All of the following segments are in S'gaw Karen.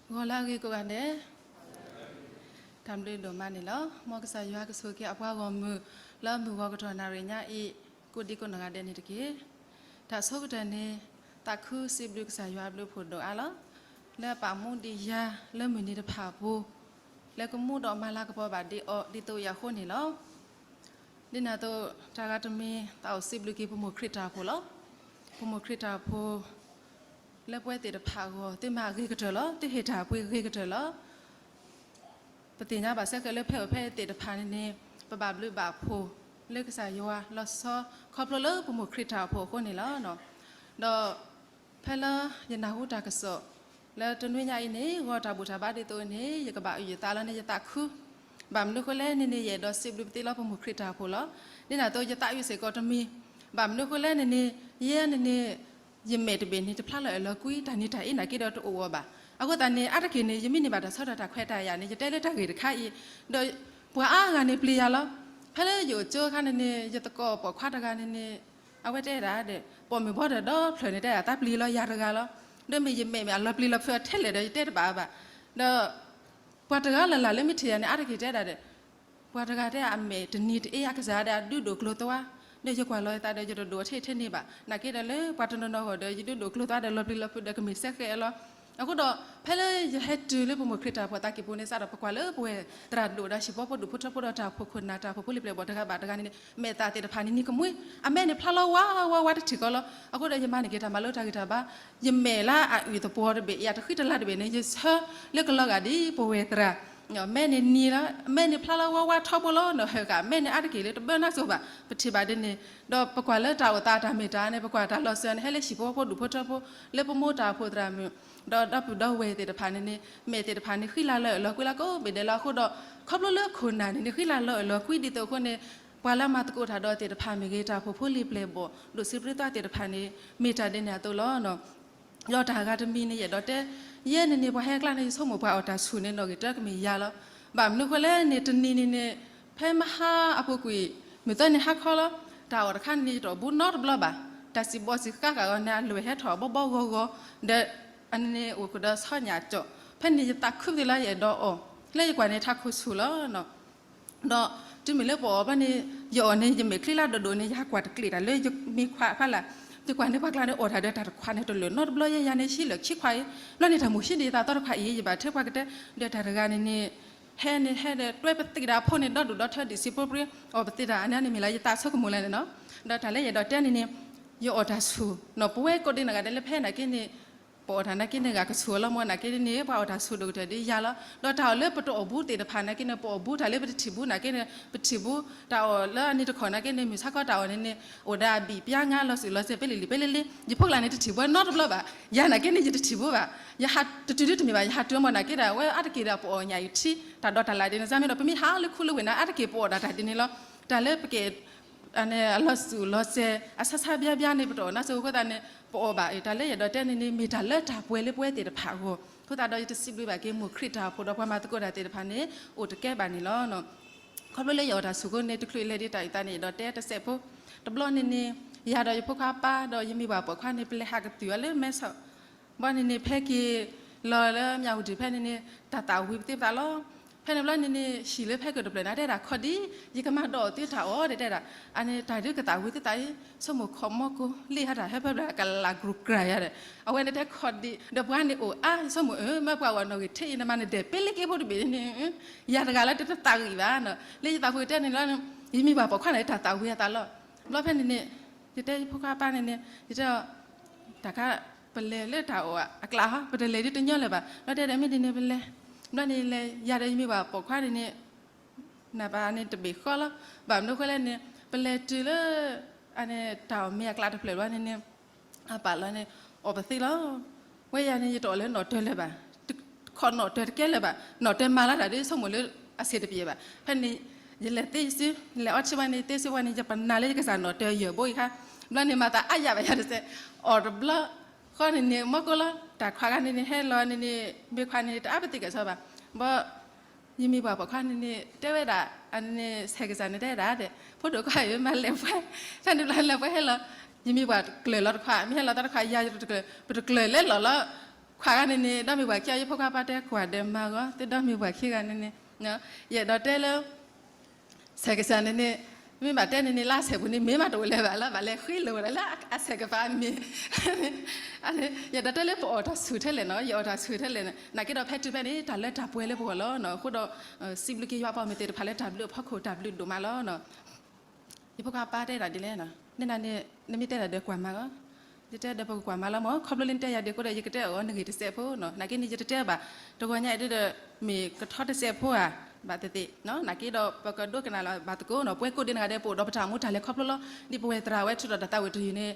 ဂီၤလၢအဂ့ၤကိးဂၤဒဲး, တၢ်ဘျုးဒိၣ်မးန့ၣ်လီၤ. မ်ကစၢ်ယွၤကဆိၣ်ဂ့ၤအပှၤဂီၢ်မုၢ် လၢမုၢ်ဂီၤကတီၢ်နၣ်ရံၣ်ညါအံၤ ကိးဒံကိးနီၢ်ဂၤဒဲးန့ၣ်တက့ၢ်. တၢ်ဆိကတၢၢ်န့ၣ် သးခုစံးဘျုးကစၢ်ယွၤအဘျုးအဖှိၣ်ဒိၣ်အါလီၤ. လၢအပာ်မူဒံးယၤလၢမုၢ်နံၤတဖၣ်အပူၤ လၢကမူဒီးမၤလၤကပီၤဘၣ်ဒံးအီၤ ဒ်သိးအံၤအဃိန့ၣ်လီၤ. ဒ်န့ၣ်အသိး တၢ်ဂၤတမံၤ သးအိၣ်စံးဘျုးက့ၤပမိၢ်ခရံာ်တၢ်အိၣ်ဖှိၣ်လီၤ. ပမိၢ်ခရံာ်တၢ်အိၣ်ဖှိၣ် လၢပဝဲသ့ၣ်တဖၣ်အဂီၢ် သုမၤအဂ့ၤကတၢၢ်လီၤ. သုဟ့ၣ်တၢ်ပှ့ၤဂ့ၤကတၢၢ်လီၤ. ပသ့ၣ်ညါဘၣ်စ့ၢ်ကီးလၢဖဲအိၣ်ဖဲသ့ၣ်တဖၣ်န့ၣ်န့ၣ် ပဘၣ်ဘျုးဘၣ်ဖှိၣ်လၢကစၢ်ယွၤလီၤဆီ ခီဖျိလၢပမိၢ်ခရံာ်တၢ်အိၣ်ဖှိၣ်အဃိန့ၣ်လီၤ. ဒီး ဖဲလၢယနၢ်ဟူတၢ်ကစီၣ် လၢတနွံညါအံၤန့ၣ် ဂီၤတၢ်ဘူၣ်တၢ်ဘါဒ်သိးန့ၣ် ယကဘၣ်အုၣ်ယသးလီၤန့ၣ် ယသးခု. ဘၣ်မနုၤဃိလဲၣ်န့ၣ်န့ၣ် ယအဲၣ်ဒိးစံးဘျုးပသ့လၢပမိၢ်ခရံာ်တၢ်အိၣ်ဖှိၣ်လီၤ. ဒ်န့ၣ်အသိး ယသးအုးစ့ၢ်ကီးတမံၤ, ဘၣ်မနုၤဃိလဲၣ်န့ၣ်န့ၣ် ယဲန့ၣ်န့ၣ် ယမဲာ်တဘ့ၣ်န့ၣ် တဖျါလီၤအၢၣ်လီၤကွံ တၢ်နံၤတၢ်အ့ၣ်နာ်က့ဒီးတအိၣ်အီၤဘၣ်. အဃိသတးန့ၣ် အါတက့ၢ်န့ၣ် ယမ့ၢ်န့ၢ်ဘၣ်တၢ်ဆၢကတီၢ်တၢ်ခွဲးတၢ်ယာ်န့ၣ် ယတဲလၢတၢ်ဂ့ၢ်တခါအံၤ, ဒီးပှၤအါဂၤန့ၣ်ပျံၤယၤလီၤ. ဖဲလၢယအိၣ်ကၠိအခါန့ၣ်န့ၣ် ယသကိးပိာ်ခွါတဂၤန့ၣ်န့ၣ် အဝဲတဲဒၣ်ဒီး ပိာ်မုၣ်ဘီဒီးဒီဖျၢၣ်န့ၣ် တဲဒၣ်သးပျံၤလီၤယၤတဂၤလီၤ. ဒီးမ့ၢ်ယမဲာ်မ့ၢ်အလီၤပျံၤလီၤဖုးထဲလဲၣ်ဒီး ယတဲတဘၣ်ဘၣ်. ဒီး ပှၤတဂၤလၢ်လၢ်လၢမ့ၢ်ထံၣ်ယၤန့ၣ် အါတက့ၢ်တဲဒၣ်ဒီး ပှၤတဂၤတဲအမဲာ်တနံၤတအ့ၣ်အကစၢ်ဒီး အဒုးဒိၣ်ကျိၤသွါ, ဒီးယကွၢ်လီၤယသးဒီး ယတဒိၣ်ထဲထဲန့ၣ်ဘၣ်. နာ်က့ဒီးလၢပှၤတနီၤနီၤအဂီၢ်ဒီး ယဒုးဒိၣ်ကျိၤသွါဒီးလီၤပျံၤလီၤဖုးဒီးကမ့ၢ်စဲဃဲးလီၤ. အဃိဒီး ဖဲလၢယဟဲတုၤလၢပမိၢ်ခရံာ်တၢ်အိၣ်ဖှိၣ်အသးကံၢ်ပူၤန့ၣ် စးထီၣ်ပကွၢ်လၢပဝဲသရၣ်ဒိၣ်ဒီးဟံၣ်ဖိဃီဖိဒူၣ်ဖိထၢဖိဒီးတၢ်အိၣ်ဖှိၣ်ခိၣ်နၢ်တၢ်အိၣ်ဖှိၣ်ဖိလံၤပျဲၢ်ဘီၣ်တဂၤဘၣ်တဂၤန့ၣ်န့ၣ် မဲာ်သၣ်သ့ၣ်တဖၣ်န့ၣ်နံၤကမှံ, အမဲာ်န့ၣ်ဖျါလီၤဝါဝါဝါတထံၣ်ဃီလီၤ. အဃိဒီးယမၤန့ၢ်က့ၤတၢ်မၤလိတၢ်ဂံၢ်တၢ်ဘါ, ယမဲာ်လၢအအုၣ်သပှီၤတဘ့ၣ် ယတဃံတလၤတဘ့ၣ်န့ၣ် ယဆၢလၢကလီၤဂာ်ဒ်ပဝဲသရၣ် မဲာ်န့ၣ်နံၤလီၤ, မဲာ်န့ၣ်ဖျါလီၤဝါဝါထီဘိလီၤ နဟၢၣ်ကၣ် မဲာ်န့ၣ်အါတက့ၢ်လၢတဘၢနၢ်စိၤဘၣ် ပထံၣ်ဘၣ်ဒ်န့ၣ်, ဒီးပကွၢ်လၢတၢ်အိၣ်သးတၢ်မ့ၢ်တၢ်န့ၣ် ပကွၢ်တၢ်လီၤစၢၤန့ၣ် ဟဲလၢဟံၣ်ဖိဃီဖိဒူၣ်ဖိထၢဖိ လၢပမိၢ်တၢ်အိၣ်ဖှိၣ်သရၣ်မုၣ် ဒီးဒီပုၢ်ဒီဝဲၢ်သ့ၣ်တဖၣ်န့ၣ်န့ၣ် မဲာ်သ့ၣ်တဖၣ်န့ၣ် ဃံလၤလီၤအၢၣ်လီၤကွံလီၤကိးဘ့ၣ်ဒဲးလီၤ. အဃိဒီး ခီဖျိလၢခိၣ်နၢ်န့ၣ်န့ၣ် ဃံလၤလီၤအၢၣ်လီၤကွံဒ်သိးအဃိန့ၣ် ပှၤလၢမၤသကိးတၢ်ဒီးသ့ၣ်တဖၣ်မ့ၢ်ဂ့ၤ တၢ်အိၣ်ဖှိၣ်ဖိလံၤပျဲၢ်ဘီၣ် ဒိၣ်စံးပြ့သွါသ့ၣ်တဖၣ်န့ၣ် မ့ၢ်တၢ်ဒ်န့ၣ်အသိးလီၤ. ဒီးတၢ်ဂၤတမံၤန့ၣ် ယအဲၣ်ဒိးတဲ ယဲန့ၣ်န့ၣ် ပှၤဟဲကျါန့ၣ် ယဆိကမိၣ်ပှၤအီၣ်တၢ်ဆူၣ်န့ၣ် နီၣ်ဂံၢ်တၢကမ့ၢ်ယၤလီၤ. ဘၣ်မနုၤဃိလဲၣ်န့ၣ် တနံၤန့ၣ်န့ၣ် ဖဲမဟါအပူၤကွံာ် မုၢ်သၢနံၤဟါခီလီၤ. တၢ်အီၣ်တခါန့ၣ်န့ၣ် ယတအီၣ်ဘူးနီတဘျီဘၣ်. တၢ်စံးဘီစံးဃါဃာ်အီၤန့ၣ် အလွဲၢ်ဟဲထီၣ်ဘီဘီဂီၤဂီၤ ဒီး အန့ၣ်အိၣ်ကဒီးဆီညၣ်ကၠီၣ် ဖဲန့ၣ်ယသးခုပသ့လၢယအဲၣ်ဒိးအီၣ် လၢယကွၢ်န့ၣ်ထးခိၣ်ဆူၣ်လီၤ. ဒီးတုၤမ့ၢ်လၢပအီၣ်ဘျီန့ၣ် ယအီၣ်န့ၣ် ယမဲာ်ချံလၢဒိၣ်ဒိၣ်န့ၣ် ယဟးကွၢ်တကျ့ၣ်တၢ်လၢယမ့ၢ်ခွါဖးလၢ် ယကွၢ်န့ၣ်ပှၤကျါန့ၣ် အီၣ်တၢ်ဒီးတၢ်တခွးန့ၣ်တလၢာ်နီတဘျီ ယဲယၤန့ၣ် ဟံးလၢာ်ခံခွးအံၤ ဘျီန့ၣ်တၢ်မိၣ်ဟံးဒ်ယသးသီတခွးအံၤ ယဘၣ်ထဲပှၤကတဲ ဒီးတၢ်တဂၤန့ၣ်န့ၣ် ဟဲန့ၣ်ဟဲဒီးတွဲပသံၣ်ဒီးအဖိန့ၣ် ဒီဒူၣ်ဒီထၢဒံးစံးပြ့ပြ့ အီၣ်ပသံၣ်တၢ်အန့ၣ်န့ၣ်မ့ၢ်လၢယသးဆိကမိၣ်လဲၣ်န့ၣ်နီၤ. ဒီးတၢ်လၢယအဲၣ်ဒိးတဲန့ၣ်န့ၣ် ယအီၣ်တၢ်ဆူၣ်နီၤ ပဝဲကိးဒံနီၢ်ဂၤဒဲးလၢဖဲနာ်က့န့ၣ် ပအီၣ်တၢ်နာ်က့န့ၣ် ဂၤကဆူၣ်အလီၤမ့ၢ်နာ်က့န့ၣ် ပှၤအီၣ်တၢ်ဆူၣ်ဒိၣ်ကတၢၢ်ဒ်ယၤလီၤ. ဒီးတၢ်အီၣ်လၢပတအီၣ်ဘူးသ့ၣ်တဖၣ်နာ်က့န့ၣ် ပအီၣ်ဘူးတၢ်လၢပတထံၣ်ဘူးနာ်က့န့ၣ် ပထံၣ်ဘူး တၢ်အီၣ်လၢအန့ၣ်တခီၣ်နာ်က့န့ၣ် မုၢ်ဆါခီတၢ်အီၣ်န့ၣ်န့ၣ် အိၣ်ဒၣ်ဘံၣ်ပျါငါလီၤစုာ်လီၤစဲးပလံၤလံၤပလံၤလံၤ ယဖိကျါန့ၣ် တထံၣ်ဘူးနီတဘျီဘၣ်. ယၤနာ်က့န့ၣ် ယတထံၣ်ဘူးဘၣ်. ယဟးတတုၤဒ်တမ့ၢ်ဘၣ် ယဟးတုၤမ့ၢ်နာ်က့ဒီး အဝဲအါတက့ၢ်ဒီးပအီၣ်ညၣ်အံၤထံ တၢ်ဒီးတၢ်လၢ်ဒ်န့ၣ် စါမ့ၢ်ဒီး ပမ့ၢ်ဟးလၢခူလၢဝ့ၢ်န့ၣ် အါတက့ၢ်ပအီၣ်ဒၣ်တၢ်ဒ်န့ၣ်လီၤ. တၢ်လၢပကဲ အလီၤစုာ်လီၤစဲး အဆါဆါဘျါဘျါန့ၣ် ပတအီၣ်နါစိၤအဃိသတးန့ၣ် ပအီၣ်ဘၣ်အံၤ တၢ်လၢယအဲၣ်ဒိးတဲန့ၣ်န့ၣ် မ့ၢ်တၢ်လၢတၢ်ပှဲၤလၢပဝဲသ့ၣ်တဖၣ်အဂီၢ် အဃိသတးဒီးယတစံးဘျုးဘၣ်က့ၤမိၢ်ခရံာ်တၢ်အိၣ်ဖှိၣ်ဒီးပှၤမၤသကိးတၢ်သ့ၣ်တဖၣ်န့ၣ် အိၣ်တကဲဘၣ်န့ၣ်လီၤ. ခီဖျိလၢယအီၣ်တၢ်ဆူၣ်အဃိန့ၣ် တချုးလဲၤဒ်တၢ်အုၣ်သးန့ၣ် ယအဲၣ်ဒိးတဲတစဲးဖိ တဘျီန့ၣ်န့ၣ် ယၤဒီးယဖိခွါပၢ် ဒီးယမံၤပှၢ်ပိာ်ခွါန့ၣ် ပလဲၤဟးကတုၤအီၤလၢမဲဆီး ဘျီန့ၣ်န့ၣ် ဖဲက့ၤလီၤလၢမၠၣ်ဝတံၣ်ဖဲန့ၣ်န့ၣ် တၢ်သးဝံၤပသ့ပသးလီၤ. ဖဲန့ၣ်ဘျီန့ၣ်န့ၣ် ဟံၣ်လၢဖဲကတဖျၢၣ်န့ၣ် တဲဒၣ်ခီဒံး ယကမၤဒီးအီၤသုတၢ်အီၣ်ဒီးတဲဒၣ် အန့ၣ်တၢ်ဒုးကသးဝံၤသုသးအံၤ ဆိကမိၣ်ခီၣ်မီၢ်ကိၢ် လ့ၣ်ဟးတၢ်ဟဲဖဲဘျီကလးကြူးကြၤယၤဒီး အဝဲန့ၣ်တဲခီဒံး ဒီးပှၤန့ၣ်အိၣ်အါ ဆိကမိၣ်အၢမ့ၢ်ပှၤဂီၢ်နီၣ်ဂံၢ်ထံးအံၤ နမၤနဒဲးပ့လ့က့ဖိတဘ့ၣ်န့ၣ် ယၤတဂၤလၢတတသးဂံၢ်ဘၣ်နီၤ လၢယသးပူၤတဲန့ၣ်လီၤ ယမံၤပှၢ်ပိာ်ခွါန့ၣ် တၢ်သးဝံၤအသးလီၤ. ဘျီဖဲန့ၣ်န့ၣ် ယတဲယဖိခွါပၢ်န့ၣ်န့ၣ် ယတဲ တၢ်ခါ ပလဲၤလၢတၢ်အီၣ်အကျးဟီ ပတလဲၤဒ်တညီလၢၤဘၣ် ဘျီတဲဒီးမ့ၢ်ဒ်န့ၣ်ပလဲၤ ဘျီန့ၣ်လဲၤယၤဒီးယမံၤပှၢ်ပိာ်ခွါန့ၣ်န့ၣ် နၢ်ပၢၢ်န့ၣ်တဘ့ၣ်ဃီလီၤ ဘၣ်မနုၤဃိလဲၣ်န့ၣ် ပလဲၤတုၤလၢ အန့ၣ်တၢ်အီၣ်မ့ၢ်အကျးတဖျၢၣ်ဘျီန့ၣ်န့ၣ် အပာ်လီၤန့ၣ် အီၣ်ပသ့လီၤ ဝဲယၤန့ၣ် ယတအီၣ်လၢနီၣ်တၢၤလၢၤဘၣ် ခီၣ်နီၣ်တၢၤတကဲလၢၤဘၣ် နီၣ်တၢၤမၤလၢတၢ်ဒ်ဆိကမိၣ်လၢအဆံးတပျဲၤဘၣ် ဖဲန့ၣ် ယလဲၤသ့ယစု လဲၤအီထံဝဲန့ၣ် သ့စုဝဲန့ၣ် ယပနာ်လၢယကစၢ်နီၣ်တၢၤယၢၢ်ဘိအံၤခါ ဘျီန့ၣ်မၤသးအါယၣ်ဘၣ်ယၤတစဲး အီၣ်တဘျီ ဃီန့ၣ်န့ၣ် မီၢ်ကိၢ်လီၤ တၢ်ခွါဂၤန့ၣ်န့ၣ် ဟဲလီၤန့ၣ်န့ၣ် မ့ၢ်ခွါန့ၣ်န့ၣ် တအါပသံကစီဘၣ် ဘီ ယမံၤပှၢ်ပိာ်ခွါန့ၣ်န့ၣ် တဲဝဲဒၣ် အန့ၣ်ဆဲးကစၢ်န့ၣ်တဲဒၣ်ဒီး ဖိဒိၣ်ခွါဧၢ မၤလဲၤပှဲၤ ဖဲန့ၣ်ဘျီလဲၤပှဲၤဟဲလီၤ ယမံၤပှၢ်ကျၢၤလီၤတခွါ မ့ၢ်ဟဲလီၤတခွါ ယၤယတကျၢၤ ပတကျၢၤလဲၤလီၤလီၤ ခွါဂၤန့ၣ်န့ၣ် ဒီမုၢ်ပှၢ်ခံအီၤ ယဖိခွါပၢ်တဲကွၢ်ဒီးမၤဂီၤ သုဒီမုၢ်ပှၢ်ခံဂၤန့ၣ်န့ၣ် ယအဲၣ်ဒိးတဲလၢ ဆဲးကစၢ်န့ၣ်န့ၣ် မ့ၢ်ဘၣ်တဲန့ၣ်န့ၣ် လၢအဆဲးပူၤန့ၣ် မ့ၢ်မးတအိၣ်လၢၤဘၣ်လၢ ဘၣ်လဲၤဃ့လိာ်ဝဲဒၣ်လၢအဆဲးကပၤမ့ၢ် ယအဲၣ်ဒိးတဲလၢပအီၣ်တၢ်ဆူၣ်ထဲလဲၣ်နီၤ ယအီၣ်တၢ်ဆူၣ်ထဲလဲၣ်န့ၣ် နာ်က့ဒီးဖဲတုၤဖဲန့ၣ် တၢ်လၢတၢ်ပှဲၤလၢပဂီၢ်လီၤနီၤ အဃိဒီး စံးဘျုးက့ၤယွၤပှၤမုၢ်သ့ၣ်တဖၣ်လၢတၢ်ဘျုးအဖီခိၣ် တၢ်ဘျုးဒိၣ်မးလီၤနီၤ ယဖိခွါပၢ်တဲဒၣ်ဒ်လဲၣ်နီၤ န့ၣ်နၤန့ၣ် နမ့ၢ်တဲဒၣ်ဒီးကွၢ်မၤလီၤ ယတဲဒီးပကကွၢ်မၤလီၤမ့ၢ် ခီဖျိလၢနတဲယၤဒ်အဃိဒီး ယကတဲအီၤနဂ့ၢ်တစဲးဖိနီၤ နာ်က့န့ၣ် ယတတဲဘၣ် တဂီၤညါအံၤဒ်ဒီး မ့ၢ်ကထီတစဲးဖိဧါ ဘၣ်သ့ၣ်သ့ၣ် နာ်က့ဒီးပကဒိကနၣ်လီၤဘၣ်သကိးနီၤ ပဝဲကိးဒ့နဂၤဒဲး ပအိၣ်ဒီးပတၢ်မူတၢ်လဲၤခီဖျိလီၤ ဒ်ပဝဲသရၣ်ဝဲထုးထီၣ်တၢ်သးဝံၣ်တယုၢ်န့ၣ်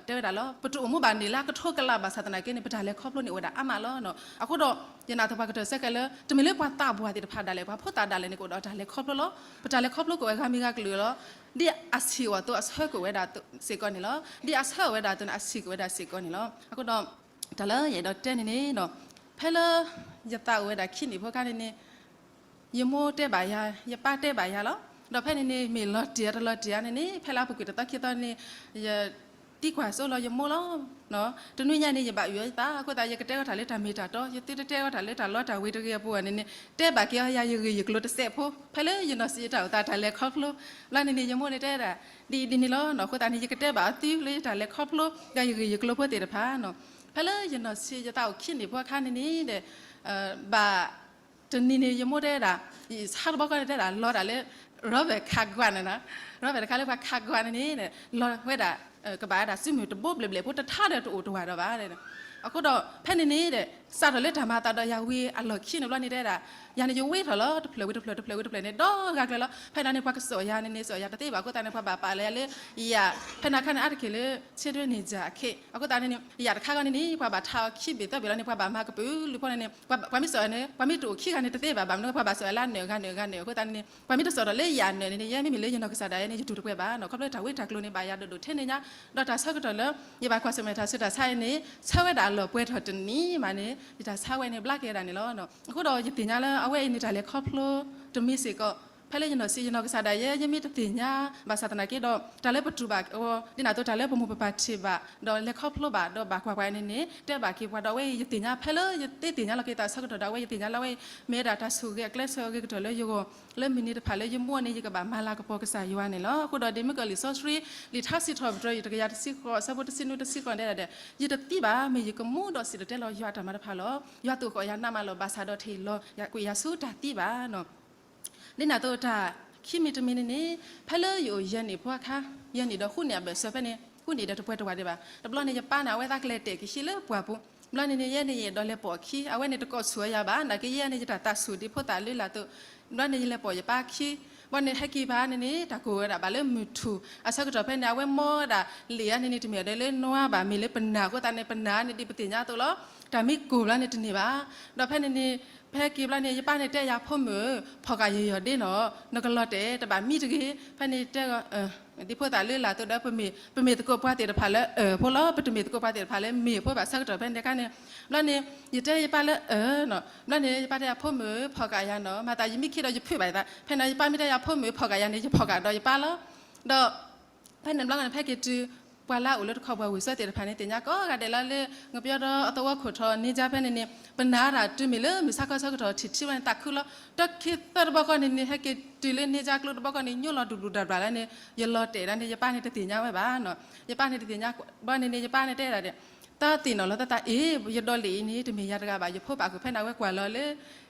တဲဝဲဒၣ်လီၤ ပတအိၣ်မူဘၣ်န့ၣ်လၢကထိကလးဘၣ်ဆၣ်သနာ်က့န့ၣ် ပတၢ်လဲၤခီဖျိန့ၣ်အိၣ်ဝဲဒၣ်အါမးလီၤနီၤ အဃိဒီး ယနာ်သပှၢ်ကတၢၢ်ဆၢကဲလၢ တမ့ၢ်လၢပှၤသးပှၢ်သ့ၣ်တဖၣ်ဒၣ်လဲာ် ပှၤဖိသၣ်ဒၣ်လဲာ်န့ၣ် ကအိၣ်ဒီးတၢ်လဲၤခီဖျိလီၤ ပတၢ်လဲၤခီဖျိကအိၣ်ဝဲဂၤမံၤဂၤကလုာ်လီၤ ဒ်အဆံးအီၤအသိးအဆၢကအိၣ်ဝဲဒၣ်စ့ၢ်ကီးန့ၣ်လီၤ ဒ်အဆၢအီၤဝဲဒၣ်အသိးန့ၣ် အဆံးကအိၣ်ဝဲဒၣ်စ့ၢ်ကီးန့ၣ်လီၤ အဃိဒီး တၢ်လၢယအဲၣ်ဒိးတဲန့ၣ်န့ၣ် ဖဲလၢ ယသးအိၣ်ဝဲဒၣ်ခံနံၣ်ဖိခါန့ၣ်န့ၣ် ယမိၢ်တဲဘၣ်ယၤ ယပၢ်တဲဘၣ်ယၤလီၤ ဒီးဖဲန့ၣ်န့ၣ် မ့ၢ်လီၤတံၢ်အတလီၤတံၢ်ဧါန့ၣ်န့ၣ် ဖဲလၢအပူၤကွံာ်တသီခံသီန့ၣ် ယ သံကွၢ်စိလီၤယမိၢ်လီၤ တနွံညါန့ၣ် ယဘၣ်အုၣ်အီၤယသး အဃိသတး ယကတဲအီၤတၢ်လၢတၢ်မ့ၢ်တၢ်တီ ယသုတတဲအီၤတၢ်လၢတၢ်လီတၢ်ဝ့ၤတဂ့ၤအပူၤန့ၣ်န့ၣ် တဲဘၣ်က့ၤအီၤယၤယဂ့ၢ်ယကျိၤတစဲးဖိ ဖဲလၢယနီၢ်ဆံးယတၢ်အိၣ်သးတၢ်လဲၤခီဖျိ ဘျီန့ၣ်န့ၣ် ယမိၢ်န့ၣ်တဲဒၣ် ဒ်အံၤဒ်န့ၣ်လီၤ အဃိသတးန့ၣ် ယကတဲဘၣ်အီၤသုလၢယတၢ်လဲၤခီဖျိ ယၤယဂ့ၢ်ယကျိၤဖိသ့ၣ်တဖၣ် ဖဲလၢယနီၢ်ဆံးယသးအိၣ်ခံနံၣ်ဖိအခါန့ၣ်န့ၣ် ဘၣ် တနံၤန့ၣ် ယမိၢ်တဲဒၣ် ဆါတဘျီဃီန့ၣ်တဲဒၣ် လီၤတၢ်လၢ rubber ခးကွၢ်န့ၣ်နီၤ rubber တခါလၢပှၤခးကွၢ်န့ၣ်န့ၣ် လီၤဝဲဒၣ် ကဘၣ်ဝဲဒၣ်စုမုၢ်တဘိဘျဲၣ်ဘျဲၣ်ဖိ တထါဒီးတအိၣ်တဝၢ်ဒီးဘၣ် အဃိဒီး ဖဲန့ၣ်န့ၣ် စးထီၣ်လၢတၢ်မၤအသးဒီးယၤဝံၤအလီၢ်ခံန့ၣ်ဘျီန့ၣ်တဲဒၣ် ယၤန့ၣ်ယဝ့ထီၣ်လီၤ တဖျၢၣ်ဝံၤတဖျၢၣ် တဖျၢၣ်ဝံၤတဖျၢၣ်န့ၣ် ဒီဂၤကျၢၤလီၤ ဖဲန့ၣ်န့ၣ် ပှၤကစိာ်ယၤန့ၣ်န့ၣ် စိာ်ယၤတသ့ဘၣ်အဃိသတးန့ၣ် ပှၤဘၣ်ပာ်လၢယၤလၢ ယၤ ဖဲန့ၣ်အခါန့ၣ် အါတက့ၢ်လၢ ဆ့ဒိၣ်န့ၣ်ယၤအခ့ အဃိသတးန့ၣ်န့ၣ် ယၤတခါဂီၢ်န့ၣ်န့ၣ် ပှၤဘၣ်ထါအီၤခံဘ့ၣ်သၢဘ့ၣ်လီၤန့ၣ် ပှၤဘၣ်မၤကပုာ်လုာ်ဖိန့ၣ်န့ၣ် ပှၤမ့ၢ်စိာ်န့ၣ် ပှၤမ့ၢ်တအိၣ်ခံဂၤန့ၣ်တသ့ဘၣ် ဘၣ်မနုၤ ပှၤဘၣ်စိာ်လၢအနၢၣ်ဂၤနၢၣ်ဂၤနၢၣ် အဃိသတးန့ၣ်န့ၣ် ပှၤမ့ၢ်တစိာ်ဒီးလၢယၤနၢၣ်န့ၣ်န့ၣ် ယဲမ့မ့ၢ်လၢယနီၢ်ကစၢ်ဒၣ်ယဲန့ၣ် ယတူၢ်တပှဲၤဘၣ်နီၤ ခီဖျိတၢ်ဝံတၢ်ကျိၤန့ၣ် ဘၣ်ယၤဒိၣ်ဒိၣ်ထဲန့ၣ်ညါ ဒီးတၢ်ဆၢကတီၢ်လၢ ယဘၣ်ကွၢ်ဆၢၣ်မဲာ်တၢ်ဆူးတၢ်ဆါအံၤန့ၣ် ဆၢဝဲဒၣ်အလီၢ်ပှဲၤထီၣ်တနံၤမးန့ၣ် ယတၢ်ဆါဝဲန့ၣ် ဘျါက့ၤဝဲဒၣ်န့ၣ်လီၤ. အဃိဒီးယသ့ၣ်ညါလၢအဝဲအံၤန့ၣ် တၢ်လဲၤခီဖျိတမံၤစ့ၢ်ကီး ဖဲလၢယနီၢ်ဆံးယနီၢ်ကစၢ်ဒၣ်ယဲ ယမ့ၢ်တသ့ၣ်ညါ ဘၣ်ဆၣ်သနာ်က့ဒီး တၢ်လၢပတူၢ်ဘၣ်အီၤ ဒ်န့ၣ်အသိး တၢ်လၢပမိၢ်ပပၢ်ထံၣ်ဘၣ် ဒီးလဲၤခီဖျိဘၣ် ဒီးဘၣ်ကွၢ်ကွၢ်န့ၣ်န့ၣ် တဲဘၣ်က့ၤပှၤဒီးအဝဲအံၤ ယသ့ၣ်ညါဖဲလၢယသ့ၣ်ညါလီၤက့ၤသးဆၢကတီၢ်ဒီး အဝဲယသ့ၣ်ညါလၢအဝဲအံၤ မ့ၢ်ဝဲဒၣ်တၢ်ဆိၣ်ဂ့ၤအကျဲဆိၣ်ဂ့ၤကတၢၢ်လၢယဂီၢ် လၢမုၢ်နံၤတဖၣ်လၢယမိၢ်န့ၣ် ယကဘၣ်မၤလၤကပီၤကစၢ်ယွၤန့ၣ်လီၤ. အဃိဒီးဒ်မ့ၢ်ကီၢ်လံာ်စီဆှံ လံာ်ထါစံးထီၣ်ပတြၢၤ ယတကယၤတဆံဃိး အဆၢဖိတဆံနွံ တဆံဃိး တဲဒၣ်ဒီး ယတသံဘၣ် မ့ၢ်ယကမူဒီးစံးဒီးတဲလီၤယွၤအတၢ်မၤတဖၣ်လီၤ. ယွၤသူၣ်ဃီၣ်ယၤနးမးလီၤ. ဘၣ်ဆၣ်ဒီးတဟ့ၣ်လီၤကွံာ်ယၤဆူတၢ်သံဘၣ်နီၤ. ဒ်န့ၣ်အသိးတၢ်ခံမံၤတမံၤန့ၣ်န့ၣ် ဖဲလၢယအိၣ်ယဲၢ်နံၣ်ဖိအခါ ယဲၢ်နံၣ်ဒီးဃုနံၣ်အဘၢၣ်စၢၤဖဲန့ၣ် ဃုနံၣ်ဒီးတပှဲၤတဝၢ်ဒံးဘၣ်. တဘျီန့ၣ် ယပၢ်န့ၣ် အဝဲသးကလဲၤတဲာ်က့ၤဟံၣ်လၢပှၢ်ပူၤ ဘျီန့ၣ်န့ၣ် ယဲန့ၣ်ယအဲၣ်ဒိးလဲၤပိာ်အခံ အဝဲန့ၣ်တကိးဆူၣ်အယၤဘၣ် နာ်က့ယဲန့ၣ် ယတၢ်သးဆူၣ်ဒ်ဖိသၣ်လၢလာ်သိး ဘျီန့ၣ် ယလဲၤပိာ်ယပၢ်ခံ ဘျီန့ၣ် ဟဲက့ၤဘၣ်န့ၣ်န့ၣ် တၢ်ကိၢ်ဝဲဒၣ်ဘၣ်လၢမုၢ်ထူၣ် အဆၢကတီၢ်ဖဲန့ၣ် အဝဲမီဝဲဒၣ်လံာ်အါန့ၣ်န့ၣ် တမ့ၢ်ဒၣ်လၢနွါဘၣ် မ့ၢ်လၢပနၢ်အဃိသတးန့ၣ် ပနၢ်န့ၣ်ဒ်ပသ့ၣ်ညါအသိးလီၤ တၢ်မ့ၢ်ကိၢ်ဘျီန့ၣ်တန့ၢ်ဘၣ်. ဒီးဖဲန့ၣ်န့ၣ် ဖဲက့ၤဘျီန့ၣ် ယပၢ်န့ၣ်တဲယၤ ဖိမုၣ်ဧၢ ဖီၣ်ဃာ်ယီၤယီၤဒ့နီၤ နကလီၤတဲာ်တဘၣ်မံတဂ့ၤ. ဖဲန့ၣ်တဲ ဒ်ဖိသၣ်လၢလာ်သိးဒီး ပမ့ၢ် ပမ့ၢ်သကိးပှၤသ့ၣ်တဖၣ်လၢအၢၣ်ဖိလီၤ ပတမ့ၢ်သကိးပှၤသ့ၣ်တဖၣ်လၢမ့ၢ်ဖိဘၣ် ဆၢကတီၢ်ဖဲန့ၣ်တခါန့ၣ် ဘျီန့ၣ် ယတဲယပၢ်လၢအၢၣ်နီၤ ဘျီန့ၣ် ယပၢ်တဲယၤ ဖိမုၣ်ဧၢ ဖီၣ်ဃာ်ယၤနီၤ မၤသးယမ့ၢ်ခံဒီးယဖုးဘၣ်ယသး ဖဲန့ၣ် ယပၢ်မ့ၢ်တဲယၤ ဖိမုၣ်ဧၢ ဖီၣ်ဃာ်ယၤန့ၣ် ယဖီၣ်ဃာ်ဒီးယပၢ်လီၤ. ဒီး ဖဲန့ၣ်ဘျီန့ၣ် ဖဲက့ၤတုၤ ပှၤလၢအအိၣ်လၢတခီပှၤဝံၤဆၢသ့ၣ်တဖၣ်န့ၣ် သ့ၣ်ညါကိးဂၤဒဲးလီၤလၢ ငပျီဒီးအသဝီခိၣ်ထီၣ်န့ၢ်ကါဖဲန့ၣ်န့ၣ် ပနၢ်ဒၣ်တုၤမ့ၢ်လၢမုၢ်ဆါခီဆၢကတီၢ်ထံၣ်ထံဝဲန့ၣ် သးခုလီၤတခံသၢတဘျီဃီန့ၣ်န့ၣ် ဟဲက့ၤတုၤလၢန့ၢ်ကါကျိတဘျီဃီန့ၣ် ညိလီၤဒူၣ်ဒူၣ်ဒၣ်ဒၣ်လၢန့ၣ် ယလီၤတဲာ်ဒၣ်န့ၣ် ယပၢ်န့ၣ်တသ့ၣ်ညါဝဲဘၣ်နီၤ ယပၢ်န့ၣ်တသ့ၣ်ညါ ဘျီန့ၣ်န့ၣ် ယပၢ်န့ၣ်တဲဒၣ်ဒီး တၢ်သ့ၣ်နီၣ်လီၤသးသးအ့ၣ် ယဒီလ့ၣ်အံၤန့ၣ် တမ့ၢ်ယၤတဂၤဘၣ် ယဖိပာ်ဃုာ်ဖဲန့ၣ် အဝဲကွၢ်လီၤလၢ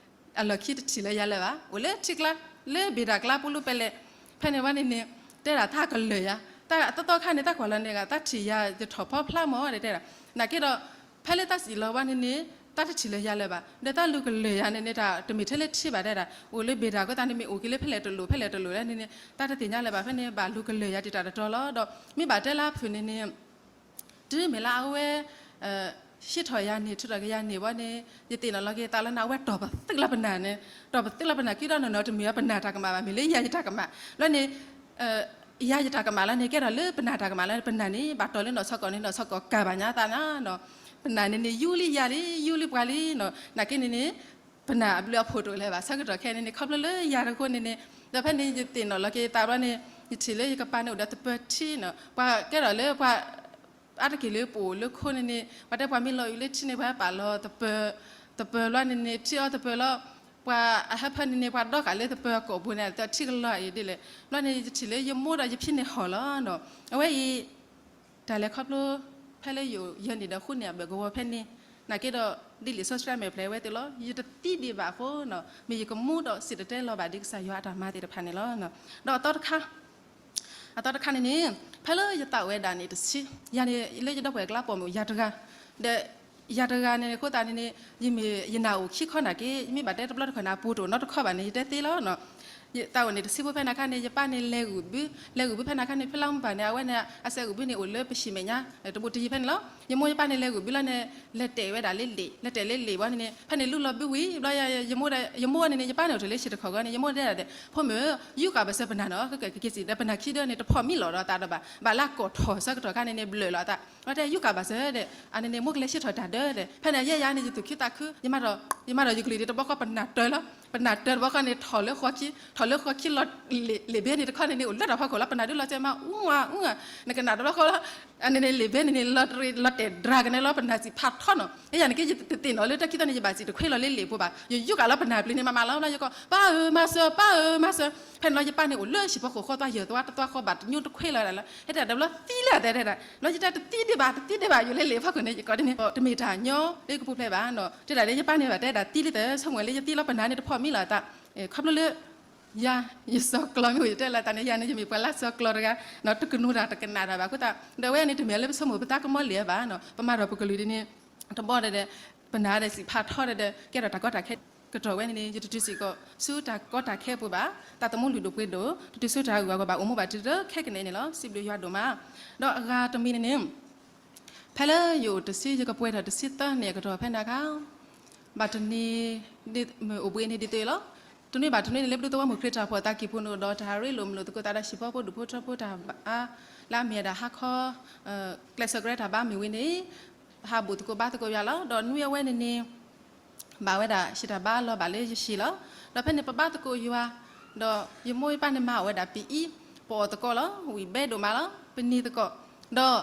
အလီၢ်ခံတထံၣ်လၢယၤလၢၤဘၣ် အိၣ်လၢထံကျါ လၢဘ့ၣ်တၢ်ကျါပူၤလူၤပဲလဲၣ် ဖဲန့ၣ်ဝဲန့ၣ်န့ၣ် တဲဒၣ်တၢ်ကလၢာ်ယၤ တၢ်အသီသီခါန့ၣ် တၢ်ကွၢ်လီၤန့ၣ်ဂ့ၤ တၢ်ထံၣ်ယၤယထီၣ်ဖီဖျါမးဒီးတဲဒၣ် နာ်က့ဒီး ဖဲလၢတၢ်စံၣ်လီၤဝဲန့ၣ်န့ၣ် တၢ်တထံၣ်လၢယၤလၢၤဘၣ် ဒီးတၢ်လူၤကလၢာ်ယၤန့ၣ်န့ၣ် တၢ်တမ့ၢ်ထဲလၢထံဘၣ်တဲဒၣ် အိၣ်လၢဘ့ၣ်တၢ်အဃိသတးန့ၣ် မ့ၢ်အိၣ်က့ၤလၢဖဲလဲၣ်တလိၣ် ဖဲလဲၣ်တလိၣ်လၢန့ၣ်န့ၣ် တၢ်တသ့ၣ်ညါလၢၤဘၣ် ဖဲန့ၣ် ဘၣ်လူၤကလၢာ်ယၤတံာ်တာ်တတီၤလီၤ ဒီးမ့ၢ်ဘၣ်တဲလၢအဖုၣ်န့ၣ်န့ၣ် တုၤမ့ၢ်လၢအဝဲ ဟံးထီၣ်ယၤန့ၣ် ထုးထီၣ်က့ၤယၤန့ၣ်ဝဲန့ၣ် ယသ့ၣ်နီၣ်လီၤက့ၤသးလၢန့ၣ် အဝဲတီၢ်ပသ့လၢပနၢ်န့ၣ် တီၢ်ပသ့လၢပနၢ် ကံဒီးနီၢ်နီၢ်တမ့ၢ်ဝဲပနၢ်တၢ်ကမၣ်ဘၣ် မ့ၢ်လၢယၤယတၢ်ကမၣ် လၢန့ၣ် ယၤယတၢ်ကမၣ်လၢန့ၣ် ကဲထီၣ်လၢပနၢ်တၢ်ကမၣ်လၢန့ၣ် ပနၢ်န့ၣ် ဘၣ်တီၢ်လၢနီၢ်ဆီကီၢ်န့ၣ် နီၢ်ဆီကီၢ်ကၢ်ဘၣ်ညါသးနီၤ ပနၢ်န့ၣ်န့ၣ် ယူလံယၤလံ ယူလံပှၤလံနီၤ နာ်က့န့ၣ်န့ၣ် ပနၢ်အဘျုးအဖှိၣ်တအိၣ်လၢၤဘၣ် ဆၢကတီၢ်ခဲအံၤန့ၣ်န့ၣ် ခီဖျိလၢယၤတဃိန့ၣ်န့ၣ် ဒီးဖဲန့ၣ် ယသ့ၣ်နီၣ်လီၤက့ၤသးဘျီန့ၣ် ယထံၣ်လၢယကပၤန့ၣ်အိၣ်ဒီးသပၢၤထံနီၤ ပှၤကဲထီၣ်လၢပှၤ အါတက့ၢ်လၢပအိၣ်လၢခိန့ၣ်န့ၣ် ပှၤတဲပှၤမ့ၢ်လီၤအုးလၢထံန့ၣ် ပှၤဟဲပာ်လီၤသပၢၤ, သပၢၤလီၤန့ၣ်န့ၣ် ထံအီသပၢၤလီၤ, ပှၤအဟၢဖၢန့ၣ်န့ၣ် ပှၤဒီဃာ်လၢသပၢၤအကိာ်ပူၤန့ၣ် သထံကလီၤအံၤဒ်လဲၣ်. ဘျီန့ၣ် ယထံၣ်လၢယမိၢ်ဒီးယဖံန့ၣ်ဟီၣ်လီၤနီၤ. အဝဲအံၤ တၢ်လဲၤခီဖျိ ဖဲလၢယအိၣ်ယဲန့ၣ်ဒီးဃုန့ၢ်အဘၢၣ်ကဝီၤဖဲန့ၣ် နာ်က့ဒီး ဒ်လံာ်စီဆှံ မဲာ်ဖျဲးဝဲသ့ၣ်လီၤ. ယတသံဒံးဘၣ်အဃိနီၤ မ့ၢ်ယကမူဒီးစံၣ်တဲၤတဲလီၤဘၣ်ဒ်ကစၢ်ယွၤအတၢ်မၤသ့ၣ်တဖၣ်န့ၣ်လီၤ. ဒီးအသီတခါ အသီတခါန့ၣ်န့ၣ် ဖဲလၢယသးအိၣ်ဝဲဒၣ်န့ၣ်တဆံ, ယၤန့ၣ် လၢယဒီပုၢ်ဝဲၢ်အကျါပိာ်မုၣ်ယၤတဂၤ, ဒီးယၤတဂၤန့ၣ်အဃိသတးန့ၣ်န့ၣ် ယမ့ၢ်ယနၢ်အိၣ်ခံခီနာ်က့ ယမ့ၢ်ဘၣ်တဲတဘျီတခီၣ်န့ၣ် အပူၤတအိၣ်နီတခီဘၣ်န့ၣ် ယတဲသ့လီၤနီၤ. ယသးအိၣ်န့ၣ်တဆံဖိဖဲန့ၣ်အခါန့ၣ် ယပၢ်န့ၣ်လဲၤဂုာ်ဘု, လဲၤဂုာ်ဘုဖဲန့ၣ်အခါန့ၣ် ဖံလါမူပၢ်န့ၣ် အဝဲန့ၣ် အစဲးဂုာ်ဘုန့ၣ်အိၣ်လၢပဟံၣ်မဲာ်ညါ တဘူးတယံၤဖဲန့ၣ်လီၤ. ယမိၢ်ယပၢ်န့ၣ်လဲၤဂုာ်ဘုလီၤန့ၣ် လဲၤတဲာ်ဝဲဒၣ်လၢလံာ်, လဲၤတဲာ်လၢလံာ်ဘီန့ၣ်န့�် ဖဲန့ၣ်လူလီၤဘုဝံၤ ဘျီ ယမိၢ်န့ၣ်န့ၣ် ယပၢ်န့ၣ်အိၣ်တ့ၢ်လၢဟံၣ်တခီၣ်ဂီၢ်န့ၣ် ယမိၢ်တဲဒၣ်ဒီး ဖိမုၣ် ယူၢ်ကၣ်ဘၣ်စၢၤပနၢ်နီၤ ကက့ၤစံးဒီးပနၢ်ခံဒၢန့ၣ် တဖီၣ်မံလီၤဒီးအသးဒီးဘၣ်, ဘၣ်လၢအကိာ်ထီၣ်ဆၢကတီၢ်ခါန့ၣ်န့ၣ် ဘျၢၣ်လီၤအသး, ဘျီတဲယူၢ်ကၣ်ဘၣ်စၢၤဒီး အန့ၣ်န့ၣ် မိၢ်ကလဲၤဆၢထၢၣ်တၢ်ဒၢဒီး ဖဲန့ၣ်ယဲယၤန့ၣ် ယသူၣ်ခုသးခု ယမၤဒီးယကလုၢ်ဒံးတဘျီဃီပနၢ်တၢၤလီၤ, ပနၢ်တၢၤတဘျီဃီန့ၣ် ထီၣ်လၢဃီခံ, ထီၣ်လၢဃီခံလီၤ လံာ်ဘဲန့ၣ်တခီန့ၣ်န့ၣ် အိၣ်လၢတၢ်ဖီခိၣ်လီၤ ပနၢ်ဒုးလီၤစဲးမး အူငါ အူငါ, နကနၣ်တဘျီဃီလီၤ. အန့ၣ်န့ၣ် လံာ်ဘဲန့ၣ်န့ၣ် လီၤတရံး လီၤတဲာ်ဒြးကန့ၣ်လီၤ ပနၢ်စံးဖးထီနီၤ. ယဲယၤန့ၣ်က့ ယတသ့ၣ်နီၣ်လၢတၢ်ခံသီန့ၣ် ယဘၣ်စံးတခွ့လီၤလၢလံာ်ပူၤဘၣ်, ယယူၢ်ကၣ်လီၤပနၢ်ပျံၤန့ၣ် မၤမၤလီၤ ဘျီယကိး ပၢ်ဧၢ မၤစၢၤ ပၢ်ဧၢ မၤစၢၤ. ဖဲန့ၣ်လီၤ ယပၢ်န့ၣ်အိၣ်လၢဟံၣ်ဖိဃီဃီ သွၣ်ယၢၤသွါတသွါဃီဘၣ်တညိတခွ့လီၤဒၣ်လီၤ ဟဲတဲဒၣ်တဘျီသံလၢအတဲတဲဒၣ်, ဘျီယတဲတသံဒံးဘၣ် တသံဒံးဘၣ် ယိၤလၢလံာ်ဖီခိၣ်န့ၣ် ယကိးဒ်န့ၣ် တမ့ၢ်တၢ်ညီလၢကပူၤဖျဲးဘၣ်နီၤ. တဲဒၣ်လၢယပၢ်န့ၣ်ဘၣ်တဲဒၣ်သံလၢတၢ်ဆိကမိၣ်လၢယသံလီၤပနၢ်န့ၣ် တဖီၣ်မံလီၤအသး, ခီဖျိလၢ ယၤ ယစီၤကျီၤမ့ၢ်အိၣ် ယတဲလၢတၢ်န့ၣ် ယၤန့ၣ် ယမ့ၢ်ပှၤလၢစီၤကျီၤတဂၤ, တကနူၤတၢ်တကနၣ်တၢ်ဘၣ်အဃိသတး ဒီးအဝဲန့ၣ် တမ့ၢ်လၢပဆိကမိၣ်ပသးကမီလံာ်ဘၣ်နီၤ, ပမၤဒီးပကလုာ်ဒ်န့ၣ် တဘီဒီး ပနၢ်ဒီးစံးဖးထီဒီး ကဲထီၣ်တၢ်ကီတၢ်ခဲကတီၢ်ဝဲန့ၣ်န့ၣ် ယတတုၤစ့ၢ်ကီးဆူတၢ်ကီတၢ်ခဲပူၤဘၣ်, သးသမူလုၢ်ဒိၣ်ပှ့ၤဒိၣ် တတုၤဆူတၢ်ဂုၤဂၤဂီၢ်ဘၣ် အိၣ်မူဘၣ်တုၤလၢခဲကနံၣ်အံၤန့ၣ်လီၤ. စံးဘျုးယွၤဒိၣ်မး. ဒီးအဂၤတမံၤန့ၣ်န့ၣ် ဖဲလၢယအိၣ်တဆံ ယကပှဲၤထီၣ်တဆံသၢနံၣ်အကတီၢ်ဖဲန့ၣ်အခါ ဘၣ်တနံၤ မ့ၢ်အိၣ်ဘှံးန့ၣ်ဒ်သိးလီၤ. တနွံဘၣ်တနွံန့ၣ် လၢပဒိၣ်သဝီမုၢ်ခရံာ်တၢ်ဖှီၣ်သးကံၢ်ပူၤန့ၣ်ဒီး တၢ်ရ့လိာ်မုာ်လိာ်သကိးသးဒီးဟံၣ်ဖိဃီဖိဒူၣ်ဖိထၢဖိတၢ်ဘါ လၢအမ့ၢ်ဝဲဒၣ်ဟါခီ ကျဲးစၢးကရၢတၢ်ဘါမ့ၢ်ဝံၤန့ၣ် ဟးဘူးသကိးဘါသကိးယွၤလီၤ. ဒီးနွံအဝဲန့ၣ်န့ၣ် ဘၣ်ဝဲဒၣ်ဟံၣ်တၢ်ဘါလီၤဘၣ်လၢယဟံၣ်လီၤ. ဒီးဖဲန့ၣ်ပဘါသကိးယွၤ, ဒီးယမိၢ်ယပၢ်န့ၣ်မၤအီၣ်ဝဲဒၣ်ပအံၤ, ပအီၣ်သကိးလီၤ, ဝံၣ်ဘဲဒိၣ်မးလီၤ, ပနံၤသကိး, ဒီး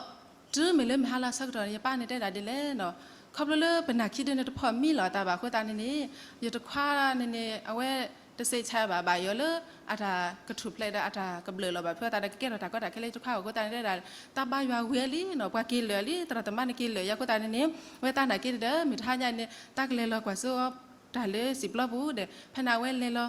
တုၤမ့ၢ်လၢမုၢ်ဟါလီၤအဆၢကတီၢ်န့ၣ် ယပၢ်န့ၣ်တဲဒၣ်ဒ်လဲၣ်နီၤ, ခီဖျိလၢပနၢ်ခံဒုန့ၣ်တဖီၣ်မံလီၤအသးဘၣ်အဃိသတးန့ၣ်န့ၣ် ယတခွါန့ၣ်န့ၣ် အဝဲတစဲးဆါဘၣ် ဘၣ်ယိၣ်လၢအတၢ်ကထူၣ်ဖျဲးဒီးအတၢ်ကဘျၢၣ်လီၤဘၣ်ဖဲအသးဒီးကကဲထီၣ်တၢ်ကီတၢ်ခဲလၢယတခွါအဃိသတးန့ၣ်တဲဒၣ် တၢ်ဘါယွၤဝံၤလံနီၤ, ပှၤက့ၤလၢာ်လံ သရၣ်သမါန့ၣ်က့ၤလၢာ်ယၤအဃိသတးန့ၣ်န့ၣ် ဝဲသးနာ်က့ဒီး မ့ၢ်တဟါညါန့ၣ် တၢ်ကလဲၤလီၤကွၢ်စိအီၤတၢ်လၢစံာ်ပျီပူၤဒီး ဖဲန့ၣ်အဝဲလဲၤလီၤ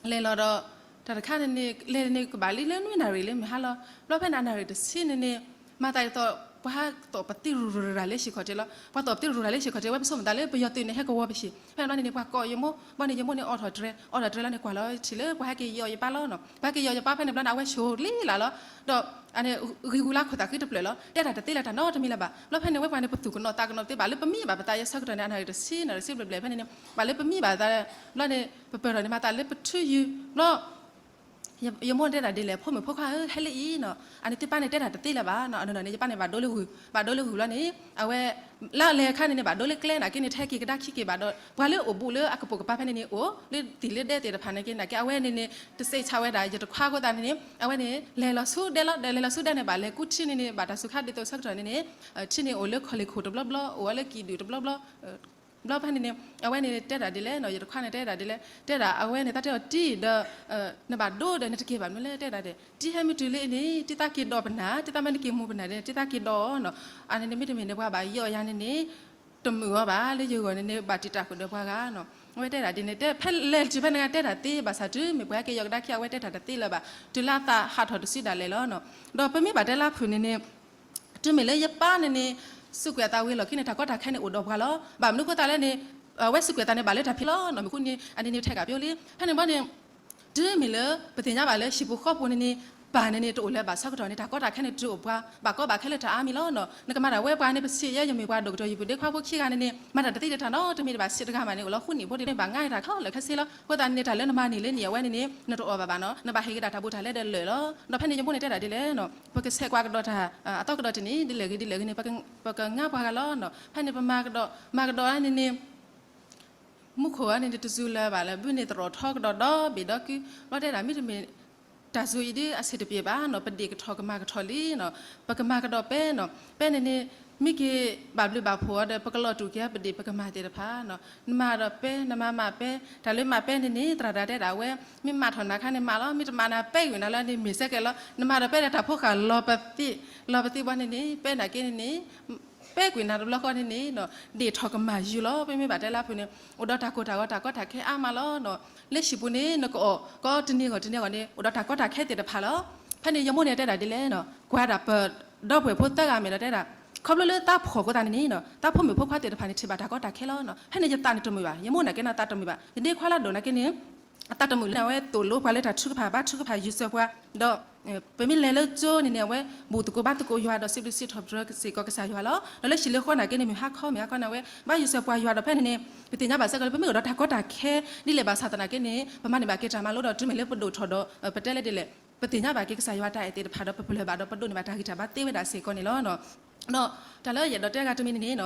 လဲၤလီၤဒီး တၢ်တခါန့ၣ်န့ၣ် လဲၤန့ၣ်ကဘၣ်လံလၢနွံနၣ်ရံၣ်လၢမုၢ်ဟါလီၤ. ဘျီဖဲန့ၣ်အနၣ်ရံၣ်တဆံန့ၣ်န့ၣ် မၤသးဒ်သိး ပှၤဟဲသိးပသံရူၤရူၤရၤလၢဟံၣ်ခီၣ်ထံးလီၤ. ပှၤသိးပသံရူၤရၤလၢဟံၣ်ခီၣ်ထံး ဝဲပဆိကမိၣ်သးလၢပယီၤသုးန့ၣ် ဟဲကဝီၤပဟံၣ်. ဖဲန့ၣ်ဘျီန့ၣ်န့ၣ် ပှၤကိးယမိၢ် ဘျီန့ၣ် ယမိၢ်န့ၣ်အိးထီၣ်တြဲၤ အိးထီၣ်တြဲၤလီၤန့ၣ် ကွၢ်လီၤထံၣ်လၢပှၤဟဲက့ၤယီၤယပၢ်လီၤနီၤ. ပှၤဟဲက့ၤယီၤယပၢ်ဖဲန့ၣ်ဘျီန့ၣ် အဝဲဆိးလံလၢ်လီၤ. ဒီး ဂံၢ်ဂူာ်လၢ်ခိၣ်သးခုတဖျၢၣ်လီၤ. တဲတၢ်တသ့လၢၤတၢ်နီတမံၤလၢၤဘၣ်. ဘျီဖဲန့ၣ် ဝဲပှၤန့ၣ် ပသူၣ်ကနီၤသးကနီၤတသ့ဘၣ် လၢပမံဘၣ်ပသး ယဆၢကတီၢ်န့ၣ် အနၣ်ရံၣ်တဆံ နၣ်ရံၣ်တဆံဘျဲၣ်ဘျဲၣ် ဖဲန့ၣ်န့ၣ် ဘၣ်လၢပမံဘၣ်သး ဘျီန့ၣ် ပပၢၢ်ထီၣ်န့ၣ် မၤသးလၢပထုယုၢ် ဘျီ ယမိၢ်တဲဒၣ်ဒ်လဲၣ် ဖိမုၣ်ဖိခွါဧၢ ဟဲလၢအံၤနီၤ အန့ၣ်သ့ၣ်ပၢ်န့ၣ် တဲတၢ်တသ့လၢၤဘၣ်နီၤ အနီၢ်နီၢ်န့ၣ် ယပၢ်န့ၣ်ဘၣ်ဒိလၢဂုၢ် ဘၣ်ဒိလၢဂုၢ်ဘျီန့ၣ် အဝဲ လၢအလဲၤအခါန့ၣ်န့ၣ် ဘၣ်ဒိလၢကျဲနာ်က့န့ၣ် တဟဲက့ၤကဒါခံက့ၤဘၣ်ဒီး ပှၤလၢအိၣ်ဘူးလၢအကပိာ်ကပၤဖဲန့ၣ်န့ၣ် အိၣ်လၢသံၣ်လၢဒဲသ့ၣ်တဖၣ်န့ၣ်က့ နာ်က့ အဝဲန့ၣ်န့ၣ် တစဲးဆါဝဲဒၣ် ယတခွါအဃိသတးန့ၣ်န့ၣ် အဝဲန့ၣ် လဲၤလီၤဆူဒဲလီၤ ဒီးလဲၤလီၤဆူဒဲန့ၣ် ဘၣ်လဲၤကူထံန့ၣ်န့ၣ် ဘၣ်တၢ်စူၤခါဒ်သိးဆၢကတီၢ်န့ၣ်န့ၣ် ထံန့ၣ်အိၣ်လၢခီၣ်လ့ၣ်ခိၣ်တဘျီဘျီ အိၣ်ဝဲလၢကံၣ်ဒုၣ်တဘျီဘျီ ဘျီဖဲန့ၣ်န့ၣ် အဝဲန့ၣ်တဲဒၣ်ဒ်လဲၣ်နီၤ ယတခွါန့ၣ်တဲဒၣ်ဒ်လဲၣ် တဲဒၣ်အဝဲန့ၣ် တၢ်တဲအီၤတံၢ်ဒီး နဘၣ်ဒိဒီးနတက့ၤဘၣ်မနုၤလဲၣ် တဲဒၣ်ဒီး တံၢ်ဟဲမ့ၢ်တုၤလၢအံၤန့ၣ် တံၢ်သးက့ၤဒီးပနၢ် တံၢ်သးမ့ၢ်နက့ၤမူပနၢ်ဒီး တံၢ်သးက့ၤဒီးနီၤ အန့ၣ်န့ၣ်မ့တမ့ၢ်န့ၣ် ပှၤဘၣ်ယီၣ်ယၤန့ၣ်န့ၣ် တမုာ်အီၤဘၣ် လၢယဂီၢ်န့ၣ်န့ၣ် ဘၣ်တံာ်တာ်ဃုာ်ဒီးပှၤဂၤနီၤ အဝဲတဲဒၣ်ဒ်န့ၣ် တဲဖဲလဲၣ်တုၤဖဲန့ၣ်တဲတၢ်သ့ ဘၣ်ဆၣ်တုၤမ့ၢ်ပှၤဟဲက့ၤယီၣ်ကဒါခံ အဝဲတဲတၢ်တသ့လၢၤဘၣ် တုၤလၢအသးဟးထီၣ်တစုဒၣ်လဲာ်လီၤနီၤ ဒီးပမ့ၢ်ဘၣ်တဲလၢဖုၣ်န့ၣ်န့ၣ် တုၤမ့ၢ်လၢယပၢ်န့ၣ်န့ၣ် စူးကွံာ်အသးဝံၤအလီၢ်ခံန့ၣ် တၢ်ကီတၢ်ခဲန့ၣ်အိၣ်ဒီးပှၤလီၤ. ဘၣ်မနုၤအဃိသတးလဲၣ်န့ၣ် အဝဲစူးကွံာ်အသးန့ၣ် ဘၣ်လၢတၢ်ဖံးလီၤနီၤ မ့ၢ်ဃိန့ၣ် အန့ၣ်န့ၣ်ထဲကၣ်ပျိလံ ဖဲန့ၣ်ဘျီန့ၣ် တုၤမ့ၢ်လၢ ပသ့ၣ်ညါဘၣ်လၢဟံၣ်ပူၤဃီပူၤန့ၣ်န့ၣ် ပၢ်န့ၣ်န့ၣ် တအိၣ်လၢၤဘၣ်ဆၢကတီၢ်န့ၣ် တၢ်ကီတၢ်ခဲန့ၣ် တုၤအိၣ်ပှၤ ဘၣ်ကီဘၣ်ခဲလၢတၢ်အါမံၤလီၤနီၤ. နကမၤတၢ်ဝဲပှၤန့ၣ် ပစံးယဲ ယမ့ၢ်ပှၤဒိၣ်ကတၢၢ်ယပုၢ်ဒ့ခွါဖိခံဂၤန့ၣ်န့ၣ် မၤတၢ်တသ့တထၣ်နီတမံၤတဘၣ် စံးတဂၤမးန့ၣ် အိၣ်လီၤဃုနံၣ်ဖိတန့ၢ်ဘၣ် ငါတၢ်ခီလၢာ်ခဲဆ့လီၤ. အဃိသတးန့ၣ် တၢ်လၢနမၤန့ၢ်လၢနံၣ်အဝဲန့ၣ်န့ၣ် နတအီၣ်ဘၣ်ဘၣ်နီၤ နဘၣ်ဟ့ၣ်က့ၤတၢ်တၢ်ဘူးတၢ်လဲဒီးလၢာ်လီၤ. ဒီးဖဲန့ၣ်ယမိၢ်န့ၣ်တဲဒၣ်ဒ်လဲၣ်နီၤ ပကဆဲးကွၢ်ကဒီးတၢ် အသီကဒီးတနံၤ ဒ်လဲၣ်ဂ့ၤဒ်လဲၣ်ဂ့ၤန့ၣ် ပကငါပှၤဂၤလီၤနီၤ. ဖဲန့ၣ်ပမၤကဒီး မၤကဒီးန့ၣ်န့ၣ် မူခိၣ်အန့ၣ်န့ၣ် တစူၤလၢၤဘၣ်လၢ ဘုန့ၣ်သရိာ်ထီကဒီးဒီဘ့ၣ်ဒီကု ဘျီတဲဒၣ်မ့တမ့ၢ် တၢ်စူၤအံၤဒ်အဆံးတပျ့ၤဘၣ်နီၤ, ပဒ့ၣ်ကထီၣ်ကမၣ်ကထီၣ်လံနီၤ, ပကမၤကဒီးပဲနီၤ, ပဲန့ၣ်န့ၣ် မ့ၢ်က့ၤဘၣ်ဘျုးဘၣ်ဖှိၣ်အီၤဒီး ပကလီၤတူာ်က့ၤပဒ့ၣ်ပကမၣ်သ့ၣ်တဖၣ်နီၤ, နမၤဒီးပဲ နမၤမၤပဲ, တၢ်လၢမၤပဲန့ၣ်န့ၣ် သရၣ်ဒၣ်တဲဒၣ်ဝဲ မ့ၢ်မၤထီၣ်နၤခါန့ၣ်မၤလီၤ, မ့ၢ်တမၤနၤပဲကွံာ်နၤလၢန့ၣ်မ့ၢ်စဲကဲလီၤ, နမၤဒီးပဲဒီးတၢ်ဖိဃာ်လီၤပသ့, လီၤပသ့ဘီန့ၣ်န့ၣ် ပဲနာ်က့န့ၣ်န့ၣ် ပဲကွံာ်နၤတဘျီဃီန့ၣ်န့ၣ်နီၤ, ဒ့ၣ်ထီၣ်ကမၣ်ယုာ်လီၤ, ပမ့ၢ်ဘၣ်တဲလၢဖုးန့ၣ် အိၣ်ဒီးတၢ်ကိၢ်တၢ်ဂီၤတၢ်ကီတၢ်ခဲအါမးလီၤနီၤ, လၢဟံၣ်ပူၤန့ၣ် နကအီၣ်ကီတနံၤဂီၢ်တနံၤဂီၢ်န့ၣ် အိၣ်ဒီးတၢ်ကီတၢ်ခဲသ့ၣ်တဖၣ်လီၤ, ဖဲန့ၣ်ယမိၢ်န့ၣ်တဲဒၣ်ဒ်လဲၣ်နီၤ, ကွၢ်ဒၣ်ပဒီပုၢ်ဝဲၢ်ဖိသၢဂၤမဲာ်ဒီးတဲဒၣ်, ခီဖျိလၢသးဖှီၣ်ဃိသတးန့ၣ်န့ၣ်နီၤ သးဖိမုၣ်ဖိခွါသ့ၣ်တဖၣ်န့ၣ် ထံၣ်ဘၣ်တၢ်ကီတၢ်ခဲလီၤနီၤ, ဖဲန့ၣ်ယသးန့ၣ်တမုာ်ဘၣ်, ယမိၢ်နာ်က့န့ၣ်သးတမုာ်ဘၣ်, ယဒ့ခွါလၢဒိၣ်နာ်က့န့ၣ် အသးတမုာ်လၢအဝဲသိၣ်လိပှၤလၢတၢ်ထုကဖၣ်ဘါထုကဖၣ်ယုၢ်စၢၤပှၤ, ဒီး ပမ့ၢ်လဲၤလၢကၠိန့ၣ်န့ၣ် အဝဲဘူးသကိးဘါသကိးယွၤဒီးစံးဘျုးစံးထီၣ်ပတြၢၤစ့ၢ်ကီးကစၢ်ယွၤလီၤ, ဒီးလၢဟံၣ်လၢဃီနာ်က့န့ၣ် မုၢ်ဟါခီမုၢ်ဟါခီန့ၣ် အဝဲဘါယုၢ်စၢၤပှၤယွၤဒီးဖဲန့ၣ်န့ၣ် ပသ့ၣ်ညါဘၣ်စ့ၢ်ကီးလၢပမ့ၢ်အိၣ်ဒီးတၢ်ကီတၢ်ခဲဒ်လဲၣ်ဘၣ်ဆၣ်သနာ်က့န့ၣ် ပမၤန့ၢ်ဘၣ်က့ၤတၢ်မၤလိဒီးတုၤမ့ၢ်လၢပဒိၣ်ထီၣ်ဒီး ပတဲလဲၣ်ဒ်လဲၣ် ပသ့ၣ်ညါဘၣ်က့ၤကစၢ်ယွၤတၢ်အဲၣ်သ့ၣ်တဖၣ်ဒီးပပလၢၢ်ဘၣ်ဒီးပဒိးန့ၢ်ဘၣ်တၢ်ဂံၢ်တၢ်ဘါသ့ဝဲဒၣ်စ့ၢ်ကီးန့ၣ်လီၤ. ဒီးတၢ်လၢယအဲၣ်ဒိးတဲဂၤတမံၤန့ၣ်န့ၣ်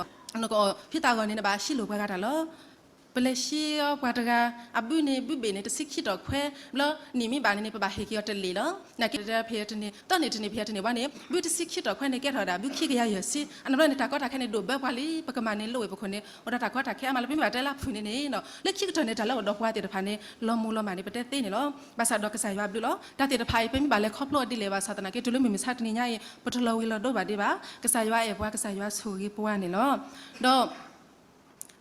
နကအီၣ်ဖံသးဂီၤန့ၣ် နဘၣ်ဟံးလိာ်ပှၤဂၤတၢ်လီၤ. ပလဲၤဟံးအီၤပှၤတဂၤ အဘုန့ၣ် ဘုဘ့ၣ်န့ၣ် တဆံခံတီၢ်ခွဲ ဘျီနံၣ်မ့ၢ်ဘၣ်န့ၣ်န့ၣ် ပဘၣ်ဟ့ၣ်က့ၤအီၤတလ့ၢ်လီၤ. နာ်က့ဒီးဖဲတန့ၢ် သီန့ၣ်တန့ၢ်ဖဲတန့ၢ်ဝဲန့ၣ် ဘုတဆံခံတီၢ်ခွဲန့ၣ် ကဲထီၣ်ဝဲဒၣ်ဘုခံကယၤယဲၢ်ဆံ အနီၢ်ဘျီန့ၣ် တၢ်ကီတၢ်ခဲန့ၣ် ဒိၣ်ဘၢပှၤလံ ပကမၤန့ၢ်လိာ်ဝဲပခိၣ်န့ၣ် အိၣ်ဒီးတၢ်ကီတၢ်ခဲအါမးလီၤ. ပမ့ၢ်ဘၣ်တဲလၢဖုၣ်န့ၣ်န့ၣ် လၢခံကတၢၢ်န့ၣ် တၢ်လၢအိၣ်ဒီးပှၤသ့ၣ်တဖၣ်န့ၣ် လီၤမူလီၤမၢ်န့ၣ် ပတဲသ့န့ၣ်လီၤ. ဘၣ်ဆၣ်ဒီးကစၢ်ယွၤဘျုးလီၤ. တၢ်သ့ၣ်တဖၣ်အံၤ ပမ့ၢ်ဘၣ်လဲၤခီဖျိအီၤဒ်လဲၣ်ဘၣ်ဆၣ်သနာ်က့ တုၤလၢမုၢ်မဆါတနံၤညါအံၤ ပတလီၤဝံၤလီၤဒိဘၣ်ဒံးဘၣ်. ကစၢ်ယွၤအဲၣ်ပှၤ ကစၢ်ယွၤဆိၣ်ဂ့ၤပှၤန့ၣ်လီၤ. ဒီး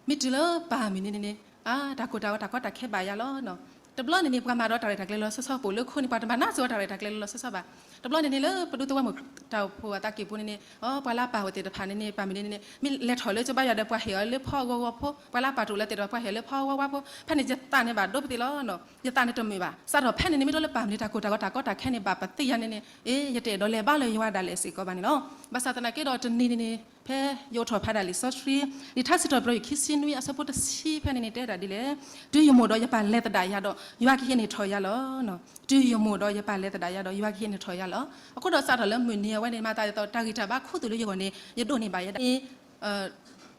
မ့ၢ်တုၤလၢပၢ်မုၢ်န့ၣ်န့ၣ်န့ၣ် အါ တၢ်ကိၢ်တၢ်ဂီၤတၢ်ကီတၢ်ခဲဘၣ်ယၤလီၤ. တဘျီန့ၣ်န့ၣ် ပှၤမၤဒီးတၢ်ရဲၣ်တၢ်ကျဲၤလီၤလီၤဆီဆီ ပိာ်လၢခိန့ၣ် ပှၤတမၤနးစ့ၢ်ကီးတၢ်ရဲၣ်တၢ်ကျဲၤလီၤလီၤဆီဆီဘၣ်. တဘျီန့ၣ်န့ၣ် လၢပဒူသဝီမုၢ်တၢ်အိၣ်ဖှိၣ်အသးကံၢ်ပူၤန့ၣ်န့ၣ် အီ ပှၤလၢအပာ်ဝဲသ့ၣ်တဖၣ်န့ၣ်န့ၣ် ပၢ်မုၢ်န့ၣ်န့ၣ် မ့ၢ်လဲၤထီၣ်လၢကၠိဘါယွၤဒီး ပှၤဟ့ၣ်အီၤလၢဖီဂီၤဂီၤဖိ ပှၤလၢအပာ်တအိၣ်လၢသ့ၣ်တဖၣ် ပှၤဟ့ၣ်အီၤလၢဖီဝါဝါဖိ ဖဲန့ၣ်ယသးန့ၣ်ဘၣ်ဒိပသ့လီၤ. ယသးန့ၣ်တမုာ်ဘၣ်. စးထီၣ်ဖဲန့ၣ်န့ၣ် မ့ၢ်တၢ်လၢပၢ်မုၢ်န့ၣ်တၢ်ကိၢ်တၢ်ဂီၤတၢ်ကီတၢ်ခဲန့ၣ် ဘၣ်ပသ့ၣ်ညါန့ၣ်န့ၣ် အ့ ယတအဲၣ်ဒိးလဲၤဘါလၢယွၤဒၣ်လဲာ်စ့ၢ်ကီးဘၣ်န့ၣ်လီၤ. ဘၣ်ဆၣ်သနာ်က့ဒီးတနံၤန့ၣ်န့ၣ် ဖဲယအိၣ်ထီၣ်ဖးဒၣ်လံာ်စီဆှံ လံာ်ထါစံးထီၣ်ပတြၢၤ ခံဆံနွံ အဆၢဖိတဆံဖဲန့ၣ်န့ၣ် တဲဒၣ်ဒ်လဲၣ်, တုၤယမိၢ်ဒီးယပၢ်လဲၤသဒၣ်ယၤဒီး ယွၤကဟံးန့ၢ်ထီၣ်ယၤလီၤ. တုၤယမိၢ်ဒီးယပၢ်လဲၤသဒၣ်ယၤဒီး ယွၤကဟံးန့ၢ်ထီၣ်ယၤလီၤ. အဃိဒီးစးထီၣ်လၢမုၢ်နံၤအဝဲန့ၣ် မၤသးဒ်သိးတၢ်ဂံၢ်တၢ်ဘါခူသူၣ်လၢယဂီၢ်န့ၣ် ယဒိးန့ၢ်ဘၣ်ယဲဒၣ်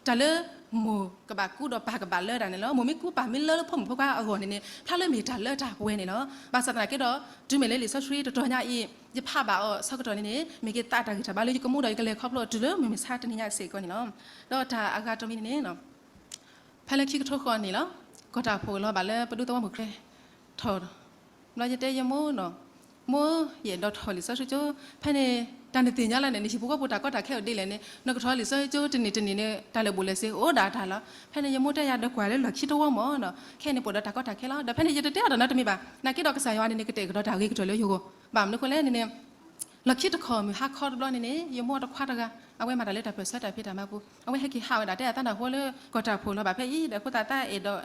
တၢ်လၢမိၢ်ကဘၣ်ကူဒီးပၢ်ကဘၣ်လၢတၢ်န့ၣ်လီၤ. မိၢ်မ့ၢ်ကူပၢ်မ့ၢ်လၢလၢဖိမုၣ်ဖိခွါအဂီၢ်န့ၣ်န့ၣ် ဖျါလၢမ့ၢ်တၢ်လၢတၢ်ပှဲၤန့ၣ်လီၤ. ဘၣ်ဆၣ်သနာ်က့ဒီး တုၤမ့ၢ်လၢလံာ်စီဆှံတတီၤညါအံၤ ယဖးဘၣ်အီၤဆၢကတီၢ်န့ၣ်န့ၣ် မ့ၢ်က့ၤသးတၢ်ဂံၢ်တၢ်ဘါလၢယကမူဒီးယကလဲၤခီဖျိတုၤလၢမုၢ်မဆါတနံၤညါစ့ၢ်ကီးန့ၣ်လီၤ. ဒီးတၢ်အဂၤတမံၤန့ၣ်န့ၣ် ဖဲလၢခံကထိဃီန့ၣ်လီၤ. ကီၢ်တၢ်အိၣ်ဖှိၣ်လီၤဘၣ်လၢပဒူသဝီမုၢ်ကျဲထီၣ် ဘျီယတဲယမိၢ်နီၤ, မိၢ်ယအဲၣ်ဒိးထီၣ်လံာ်စီဆှံကၠိ, ဖဲန့ၣ် တၢ်နသ့ၣ်ညါလၢန့ၣ် နဟံၣ်ဖိဃီဖိတၢ်ကီတၢ်ခဲအိၣ်ဒ်လဲၣ်န့ၣ် နကထီၣ်လံာ်စီဆှံကၠိတနံၤတနံၤန့ၣ် တၢ်လၢာ်ဘူၣ်လၢာ်စ့အိၣ်ဒၣ်တၢ်လီၤ. ဖဲန့ၣ်ယမိၢ်တဲယၤဒီးကွၢ်လၢလီၢ်ခံတဝီမၢ်နီၤ, ခဲအံၤန့ၣ်ပှဲၤဒီးတၢ်ကီတၢ်ခဲလီၤ. ဒီးဖဲန့ၣ်ယတတဲအီၤဒီးနီတမံၤဘၣ်. နာ်က့ဒီးကစၢ်ယွၤန့ၣ်န့ၣ် ကတဲာ်ကတီၤတၢ်ဂ့ၤကတၢၢ်လၢယဂီၢ်, ဘၣ်မနုၤအဃိလဲၣ်န့ၣ်န့ၣ် လီၢ်ခံတခီမုၢ်ဟါခီတဘျီန့ၣ်န့ၣ် ယမိၢ်တခွါတဂၤ အဝဲမၤတၢ်လၢတၢ်ပၢၢ်ဆၢတၢ်ဖံးတၢ်မၤပူၤ အဝဲဟဲက့ၤဟးဝဲဒၣ် တဲအသးနၢ်ဟူလၢကီၢ်တၢ်အိၣ်ဖှိၣ်လီၤဘၣ်ဖဲအံၤ ဒီးအဃိသတးသးအဲၣ်ဒိး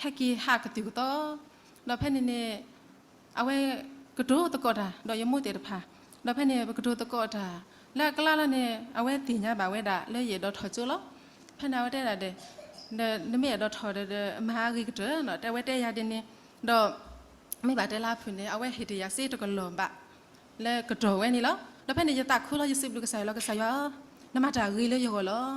ဟဲက့ၤဟးကသုၣ်ကသီ ဒီးဖဲန့ၣ်န့ၣ် အဝဲကတိၤသကိးတၢ် ဒီးယမိၢ်သ့ၣ်တဖၣ်, ဒီးဖဲန့ၣ် ပကတိၤသကိးတၢ် လၢအကျါလီၤန့ၣ် အဝဲသ့ၣ်ညါဘၣ်ဝဲဒၣ်လၢယအဲၣ်ဒိးထီၣ်ကၠိလီၤ. ဖဲန့ၣ်အဝဲတဲဒၣ်ဒီး ဒီးနမ့ၢ်အဲၣ်ဒိးထီၣ်ဒီး မၤအဂ့ၤကတၢၢ်နီၤ တဲဝဲတဲယၤဒ်န့ၣ်, ဒီး မ့ၢ်ဘၣ်တဲလၢအဖုၣ်န့ၣ် အဝဲဟ့ၣ်တ့ၢ်ယၤစ့တကလီၢ်ဘၣ် လၢကတီၢ်ဝဲန့ၣ်လီၤ. ဒီးဖဲန့ၣ်ယသးခုလီၤ ယစံးဘျုးကစၢ်ယွၤလီၤ ကစၢ်ယွၤဧၢ, နမၤတၢ်ဂ့ၤလၢယဂီၢ်လီၤ.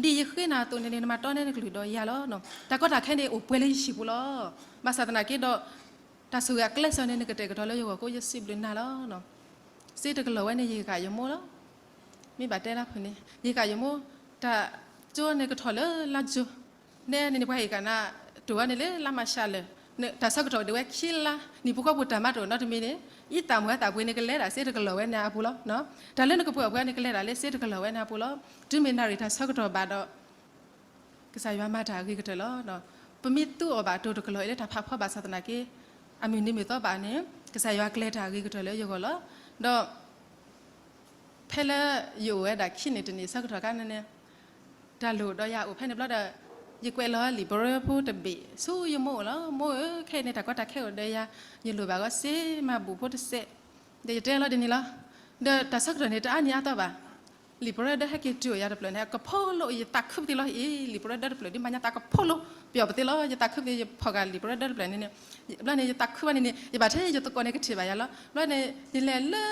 ဒ်ယဃ့နၤအသိးန့ၣ်န့ၣ် နမၤတီနဲနကလုၢ်ဒီးယၤလီၤ. တၢ်ကီတၢ်ခဲန့ၣ်အိၣ်ပှဲၤလၢယဟံၣ်ပူၤလီၤ. ဘၣ်ဆၣ်သနာ်က့ဒီး တၢ်ဆိၣ်ဂ့ၤအကျဲးစၢးန့ၣ် နကတဲာ်ကတီၤလၢယဂီၢ်အဃိ ယစံးဘျုးနၤလီၤ. စ့တကလီၢ်ဝဲန့ၣ် ယဂာ်ယမိၢ်လီၤ. မ့ၢ်ဘၣ်တဲလၢဖုၣ်န့ၣ် ယဂာ်ယမိၢ် တၢ်ကၠိန့ၣ်ကထီၣ်လၢလါကၠိ နဲန့ၣ်န့ၣ် ပှၤဟ့ၣ်ကနၤ တိၢ်ဝဲန့ၣ်လၢလါမၤရှးလၢာ် တၢ်ဆၢကတီၢ်ဒၣ်ဝဲခံလါ နံၣ်ဖိဃီပူၤတၢ်မၤတအိၣ်နီတမံၤန့ၣ် အံသးမုာ်အသးပှ့ၤန့ၣ် ကလဲၤဒၣ်စ့တကလီၢ်ဝဲန့ၣ်အပူၤလီၤ. တၢ်လၢနကပှဲၤအီၣ်ပှဲၤန့ၣ် ကလဲၤဒၣ်လၢစ့တကလီၢ်ဝဲန့ၣ်အပူၤလီၤ. တုၤမ့ၢ်နၣ်ရံၣ်တၢ်ဆၢကတီၢ်ဘၣ်ဒီး ကစၢ်ယွၤမၤတၢ်အဂ့ၤကတၢၢ်လီၤ. ပမ့ၢ်သူအီၤဘၣ်တိၢ်တကလီၢ်အံၤလၢတၢ်ဖးဖီဘၣ်ဆၣ်သနာ်က့ အမုၢ်နံၤမုၢ်သီဘၣ်န့ၣ် ကစၢ်ယွၤကျဲၤတၢ်အဂ့ၤကတၢၢ်လၢယဂီၢ်လီၤ. ဒီး ဖဲလၢယအိၣ်ဝဲဒၣ်ခံနံၣ်တနံၣ်ဆၢကတီၢ်ခါန့ၣ်န့ၣ် တၢ်လိၣ်ဒီးယၤအိၣ်ဖဲန့ၣ်ဘျီဒီး ယကွဲးလီၤလံာ်ပရၢဖိတဘ့ၣ်ဆူယမိၢ်အိၣ်လီၤ. မိၢ်ဧၢ, ခဲအံၤန့ၣ် တၢ်ကီတၢ်ခဲအိၣ်ဒီးယၤ ယလိၣ်ဘၣ်ဂီၤစ့မၤဘူၣ်ဖိတစဲး ဒီးယတဲလီၤဒ်န့ၣ်လီၤ. ဒီးတၢ်ဆၢကတီၢ်န့ၣ် တအါနံၤအါသီဘၣ် လံာ်ပရၢဒၢဟဲက့ၤတုၤအိၣ်ယၤတဖျၢၣ်န့ၣ် ကဖိလိာ် ယသးခုပသ့လီၤ. အ့ လံာ်ပရၢဒၢတဖျၢၣ်ဒ်မၤညါသးကဖိလိာ် ပယီၤပသ့လီၤ. ယသးခုပသ့ ယဖီၣ်ဃာ်လံာ်ပရၢဒၢတဖျၢၣ်န့ၣ်န့ၣ် ဘျီန့ၣ် ယသးခုဘၣ်န့ၣ်န့ၣ် ယဘၣ်ထဲယသကိးန့ၣ်ကထံၣ်ဘၣ်ယၤလီၤ. ဘျီန့ၣ် ယလဲၤလၢ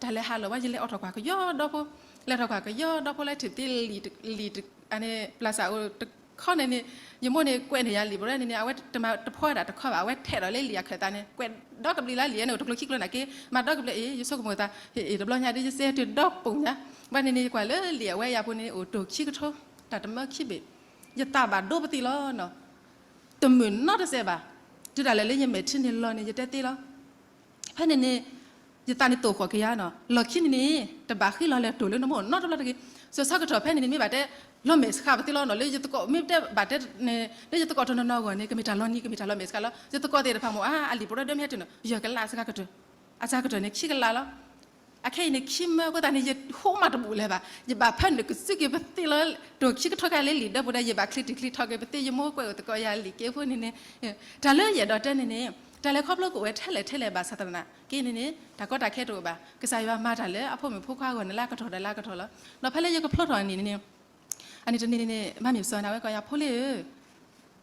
တၢ်လဲၤဟးလီၤဝဲ ယလဲၤအိးထီၣ်ကွၢ်ကယီဒီဖိ လဲၤထီၣ်ကွၢ်ကယီဒီဖိလၢထံၣ်သ့လံာ် လံာ် အန့ၣ် ပျၢ်စၢ်အိၣ်တခီ ခီန့ၣ်န့ၣ် ယမိၢ်န့ၣ်ကွဲးန့ၢ်ယၤလံာ်ဘိန့ၣ်န့ၣ် အဝဲတမၤတဖှီဒၣ်တခီဘၣ် အဝဲထဲးဒီးလၢလံာ်အခၢၣ်သးန့ၣ် ကွဲးဒီကဘျံးလၢလံာ်န့ၣ် အိၣ်တကျိၤခံကျိၤနာ်က့ မၤဒီကဘျံးအ့ၣ် ယဆိကမိၣ်သး အ့ၣ် တဘျီညါဒ် ယစဲတုၤဒီပူၤညါ ဘၣ်န့ၣ်န့ၣ် ယကွၢ်လၢလံာ်အဝဲယၤပူၤန့ၣ် အိၣ်တိၢ်ခံကထိ တၢ်တမၢခံဘ့ၣ် ယသးဘၣ်ဒိပသံလီၤနီၤ တမုာ်နီတစဲးဘၣ် တုၤဒၣ်လဲာ်လၢယမဲာ်ထံန့ၣ်လီၤန့ၣ် ယတဲသ့လီၤ ဖဲန့ၣ်န့ၣ် ယသးန့ၣ်တိာ်ဃီၣ်က့ၤယၤနီၤ လီၢ်ခံန့ၣ်န့ၣ် တဘၣ်ဃံလီၤလၢတိၢ်လၢနမိၢ်နီတဘျီတဂ့ၤ စိၤဆၢကတီၢ်ဖဲန့ၣ်န့ၣ် မ့ၢ်ဘၣ်တဲ လီၤမဲာ်ဆှးပသ့လီၤနီၤ လၢယသကိးမ့ၢ်တဲဘၣ်တဲန့ၣ် လၢယသကိးတနီၤနီၤအဂီၢ်န့ၣ် ကမ့ၢ်တၢ်လီၤနံၤ ကမ့ၢ်တၢ်လီၤမဲာ်ဆှးလီၤ ယသကိးသ့ၣ်တဖၣ်မ့ၢ် အါ အလံာ်ပရၢဒၢမ့ၢ်ဟဲတုၤနီၤ ယဲၢ်ကလးအစှၤကတၢၢ် အစှၤကတၢၢ်န့ၣ် ခံကလးလီၤ အခဲအံၤန့ၣ် ခံမၢအဃိသတးန့ၣ် ယဟိမးတဘူၣ်လၢၤဘၣ် ယဘၣ်ဖၢနုာ်ကစုက့ၤပသ့လီၤ တိၢ်ခံကထိခါလၢလံာ်ဒၢပူၤဒီး ယဘၣ်ချံးတံၢ်ချံးထီၣ်က့ၤပသ့ ယမိၢ်ကွဲးအိၣ်သကိးယၤလံာ်က့ဖိန့ၣ်န့ၣ် တၢ်လၢယအဲၣ်ဒိးတဲန့ၣ်န့ၣ် တၢ်လဲၤခီဖျိကအိၣ်ဝဲထဲလဲၣ်ထဲလဲၣ်ဘၣ်ဆၣ်သနာ်က့န့ၣ်န့ၣ် တၢ်ကီတၢ်ခဲတအိၣ်ဘၣ် ကစၢ်ယွၤမၤတၢ်လၢအဖိမုၣ်ဖိခွါအဂီၢ်န့ၣ်လၢအကထီၣ်ဒီးလၢအကထီၣ်လီၤ ဒီးဖဲလၢယကဖျိထီၣ်န့ၣ်န့ၣ် အန့ၣ်တနံၤန့ၣ်န့ၣ် မါမ့ၢ်ပစီန့ၣ် အဝဲကိးယၤဖိလ့ဧၢ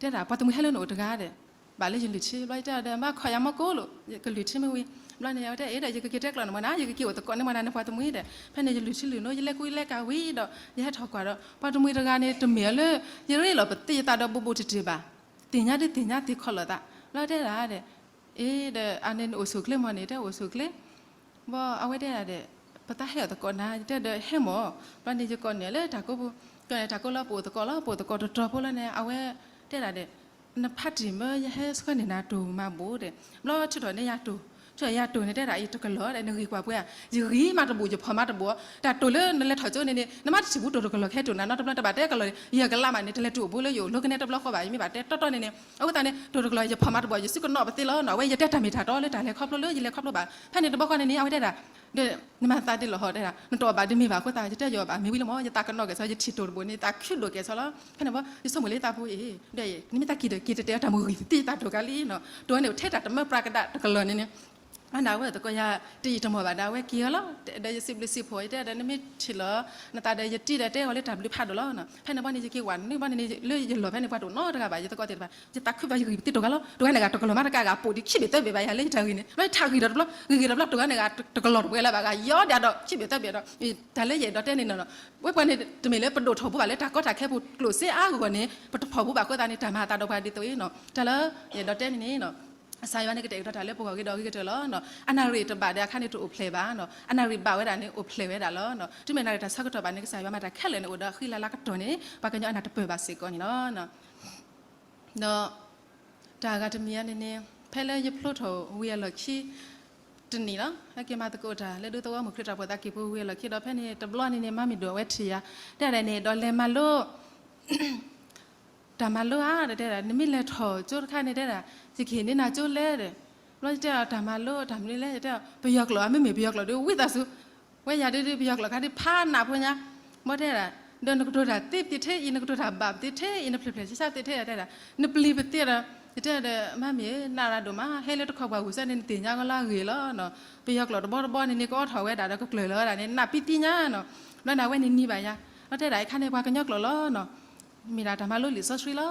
တဲဒၣ် ပှၤတမှံၤဟဲလၢနအိၣ်တဂၤဒီး ဘၣ်လၢယလုၢ်ထံ ဘျီယတဲဒီး မါခီၣ်ယၤမီကိးလိာ် ကလုၢ်ထံမ့ၢ်ဝံၤ ဘျီန့ၣ် အဝဲတဲအ့ၣ်ဒီး ယကက့ၤတဲကျိးန့ၣ်မ့ၢ်နၤ ယကက့ၤအိၣ်သကိးန့ၢ်မ့ၢ်နၤန့ၣ် ပှၤတမှံၤဒီး ဖဲန့ၣ်ယလုၢ်ထံလုၢ်နိ ယလဲၤကူယလဲၤကၤဝံၤဒီး ယဟဲထီၣ်ကွၢ်ဒီး ပှၤတမှံၤတဂၤန့ၣ် တမ့ၢ်အီၤလၢ ယရ့လိာ်ပသ့ယသးဒီးဘူးဘူးတံၢ်တံၢ်ဘၣ် သ့ၣ်ညါဒ်သ့ၣ်ညါသ့ၣ်ခီၣ်လိာ်သး ဘျီတဲဒၣ်ဒီး အ့ၣ်ဒီး အန့ၣ်နအိၣ်ဆူၣ်ချ့မ့ၢ်န့ၣ် တဲအိၣ်ဆူၣ်ချ့ ဘီအဝဲတဲဒၣ်ဒီး ပသးဟဲအီၣ်သကိးနၤ ယတဲဒီးဟဲမ့ၢ် ဘျီန့ၣ်ယကိးန့ၢ်လၢတၢ်ကိးပူၤ ကိးန့ၢ်တၢ်ကိးလီၤ ပအိၣ်သကိးလီၤ ပအိၣ်သကိးတတီၤဖိလီၤန့ၣ် အဝဲတဲဒၣ်ဒီး နဖးတံၢ်မၢ ယဟဲဆှၢန့ၢ်နၤတိၢ်မၤဘူၣ်ဒီး ဘျီထုးထီၣ်န့ၢ်ယၤတိၢ် ထုးယၤတိၢ်န့ၣ် တဲဒၣ်အံၤတကလီၤဒီး နဂံၢ်ကွၢ်ပှဲၤဧါ ယဂံၢ်မးတဘူၣ် ယဖီၣ်မးတဘူၣ် တၢ်တိၢ်လၢနလဲၤထီၣ်ကၠိန့ၣ်န့ၣ် နမ့ၢ်တထံၣ်ဘူးတိၢ်တကလီၤ ကဟဲတိၢ်နၤနီတဘျီ တဘၣ်တဲကလီၤန့ၣ် ယကလးမးန့ၣ် တလဲၤတုၤအိၣ်ဘူးလၢယအိၣ်လၢကနဲတဘျီဃီဘၣ် ယမ့ၢ်ဘၣ်တဲတီတီန့ၣ်န့ၣ် အဃိသတးန့ၣ် တိၢ်တကလီၤ ယဖီၣ်မးတဘူၣ် ယစုကနီၣ်ပသ့လီၤနီၤ အဝဲယတဲတၢ်မ့ၢ်တၢ်တီလၢတၢ်လဲၤခီဖျိလၢယလဲၤခီဖျိဘၣ် ဖဲန့ၣ်တဘျီဃီန့ၣ်န့ၣ် အဝဲတဲဒၣ် ဒီးနမၤသးဒ်လဲၣ်ဟီတဲဒၣ် နတအီၣ်ဘၣ်ဒ်မ့ၢ်ဘၣ်အဃိသတး ယတဲယအီၣ်ဘၣ် မ့ၢ်ဝံၤလီၤမ့ၢ် ယသးကနီၣ်ကဲၣ်ဆိး ယထံၣ်တိၢ်တဘိန့ၣ် သးခုဒိၣ်ကဲၣ်ဆိးလီၤ ဖဲန့ၣ်ဘီ ယဆိကမိၣ်လၢယသးပူၤအံၤ ဒီးနမ့ၢ်သးက့ၤဒီး က့ၤတတဲတၢ်မုၢ်ဂံၢ်သ့ယသးတိၢ်ကါလံနီၤ တိၢ်န့ၣ် ထဲတၢ်တမၢပြးကဒါတကလီၤန့ၣ်န့ၣ် အဝဲသကိးယၤ တယံာ်တမီၢ်ဘၣ်ဒီး အဝဲက့ၤအီၤလီၤ ဒီးယစံးဘျုးစံးဖှိၣ် ယတဲဒီး နမ့ၢ်ထံၣ်လီၤ နသးဒီးယတံၤဒီး တဲအီၤလၢတၢ်ဘျုးဖးဒိၣ်လီၤနီၤ ဖဲန့ၣ်ဘီန့ၣ် ယက့ၤဝဲနုာ်ဘီန့ၣ်န့ၣ် လၢယလီၢ်ဖဲန့ၣ် ပှၤတအိၣ်နီတဂၤဘၣ် ယသကိးသ့ၣ်တဖၣ် ယသးခုဘၣ်ယဂံၢ်ပသ့တိၢ်ကါလီၤ တိၢ်ကါန့ၣ်ဂၤတကလီၤမးတကါဂၤ ပိာ်ဒံးခံဘ့ၣ်သၢဘ့ၣ်ဘၣ်ယၤလၢယတၢ်ဂံၢ်န့ၣ် လၢယထးဂံၢ်ဒီးတဘျီ ဂံၢ်ဂံၢ်ဒီးတဘျီ တိၢ်ကါန့ၣ်ဂၤတကလီၤတပှဲၤလၢၤဘၣ်ဂၤ ယီဒၣ်ဒီးခံဘ့ၣ်သၢဘ့ၣ်ဒီး တၢ်လၢယအဲၣ်ဒိးတဲန့ၣ်နီၤ ဝဲပှၤန့ၣ် တမ့ၢ်လၢပဒိၣ်ထီၣ်ဘူးဘၣ်လၢတၢ်ကီတၢ်ခဲပူၤ ကျိၣ်စ့အါဂီၢ်န့ၣ် ပတဖီၣ်ဘူးဘၣ်အဃိသတးန့ၣ် တၢ်မၤအသးဒီးပှၤဒ်သိးအံၤနီၤ တၢ်လၢယအဲၣ်ဒိးတဲန့ၣ်န့ၣ်နီၤ ကစၢ်ယွၤန့ၣ်ကတဲာ်ကတီၤတၢ်လၢပဂီၢ်ဂ့ၤဒီးဂ့ၤကတၢၢ်လီၤနီၤ အနၣ်ရံၣ်တဘၣ်ဒီးအခါန့ၣ်တအိၣ်ဖျဲၣ်ဘၣ်နီၤ အနၣ်ရံၣ်ဘၣ်ဝဲဒၣ်န့ၣ် အိၣ်ဖျဲၣ်ဝဲဒၣ်လီၤနီၤ တုၤမ့ၢ်နၣ်ရံၣ်တၢ်ဆၢကတီၢ်ဘၣ်န့ၣ် ကစၢ်ယွၤမၤတၢ်ခဲလၢာ်န့ၣ် အိၣ်ဒီးအဃံလၤလၤကတီၢ်န့ၣ် ပှၤကညီအနၢ်တပၢၢ်ဘၣ်စ့ၢ်ကီးန့ၣ်လီၤ ဒီးတၢ်အဂၤတမံၤအံၤန့ၣ်န့ၣ် ဖဲလၢယဖျိထီၣ်ဝံၤအလီၢ်ခံ တနံၣ်လီၤ ဟဲက့ၤမၤသကိးတၢ်လၢဒူသဝီမုၢ်ချံတၢ်ဖိသးကံၢ်ပူၤဝံၤအလီၢ်ခံဒီး ဖဲန့ၣ်တဘျီန့ၣ်န့ၣ် မါမံၤဒိၣ်အဝဲထံၣ်ယၤ တဲဒၣ်န့ၣ် ဒီးလဲၤမၤလိ တၢ်မၤလိဧါ ဒီးတဲဒၣ် နမ့ၢ်လဲၤထီၣ်ကၠိတခါန့ၣ် တဲဒၣ် ယကဟ့ၣ်န့ၢ်နၤကၠိလဲၣ်ဒီး ဘျီယတဲအီၤ တၢ်မၤလိတၢ်မနုၤလဲၣ် ယတဲအီၤ ပယီၤကျိာ်ဧါ မ့မ့ၢ်ပယီၤကျိာ်ဒီး ဝံသးစူၤ ဝဲယၤဒုးဒုး ပယီၤကျိာ်ခါဒုး ဖးနးဖိညါ ဘီတဲဒၣ် ဒီးနကတိၤတၢ်သ့ပသ့ထဲအံၤ နကတိၤတၢ်ဘၣ်ပသ့ထဲအံၤ နဖျၢၣ်ဖျၢၣ်ဆါဆါပသ့ထဲအံၤ တဲဒၣ် နပျံၤပသ့ဒီး ယတဲဒီး မါမံၤဧၢ နရၤဒိၣ်မး ဟဲလၢတခီပှၤဂုာ်စၢ်န့ၣ် နသ့ၣ်ညါကလီၤအဂ့ၢ်လီၤနီၤ ပယီၤကျိာ်တဘီတဘီန့ၣ်န့ၣ် ကအိးထီၣ်ဝဲဒၣ်ဒီးကကျၢၢ်လီၤဝဲဒၣ်န့ၣ် နးပံသံညါနီၤ ဘျီန့ၣ် အဝဲန့ၣ်နံၤဘၣ်ယၤ ဘျီတဲဒၣ် အခါန့ၣ် ပှၤကညီကျိာ်လီၤနီၤ မ့ၢ်ဒၣ်တၢ်မၤလိလံာ်စီဆှံလီၤ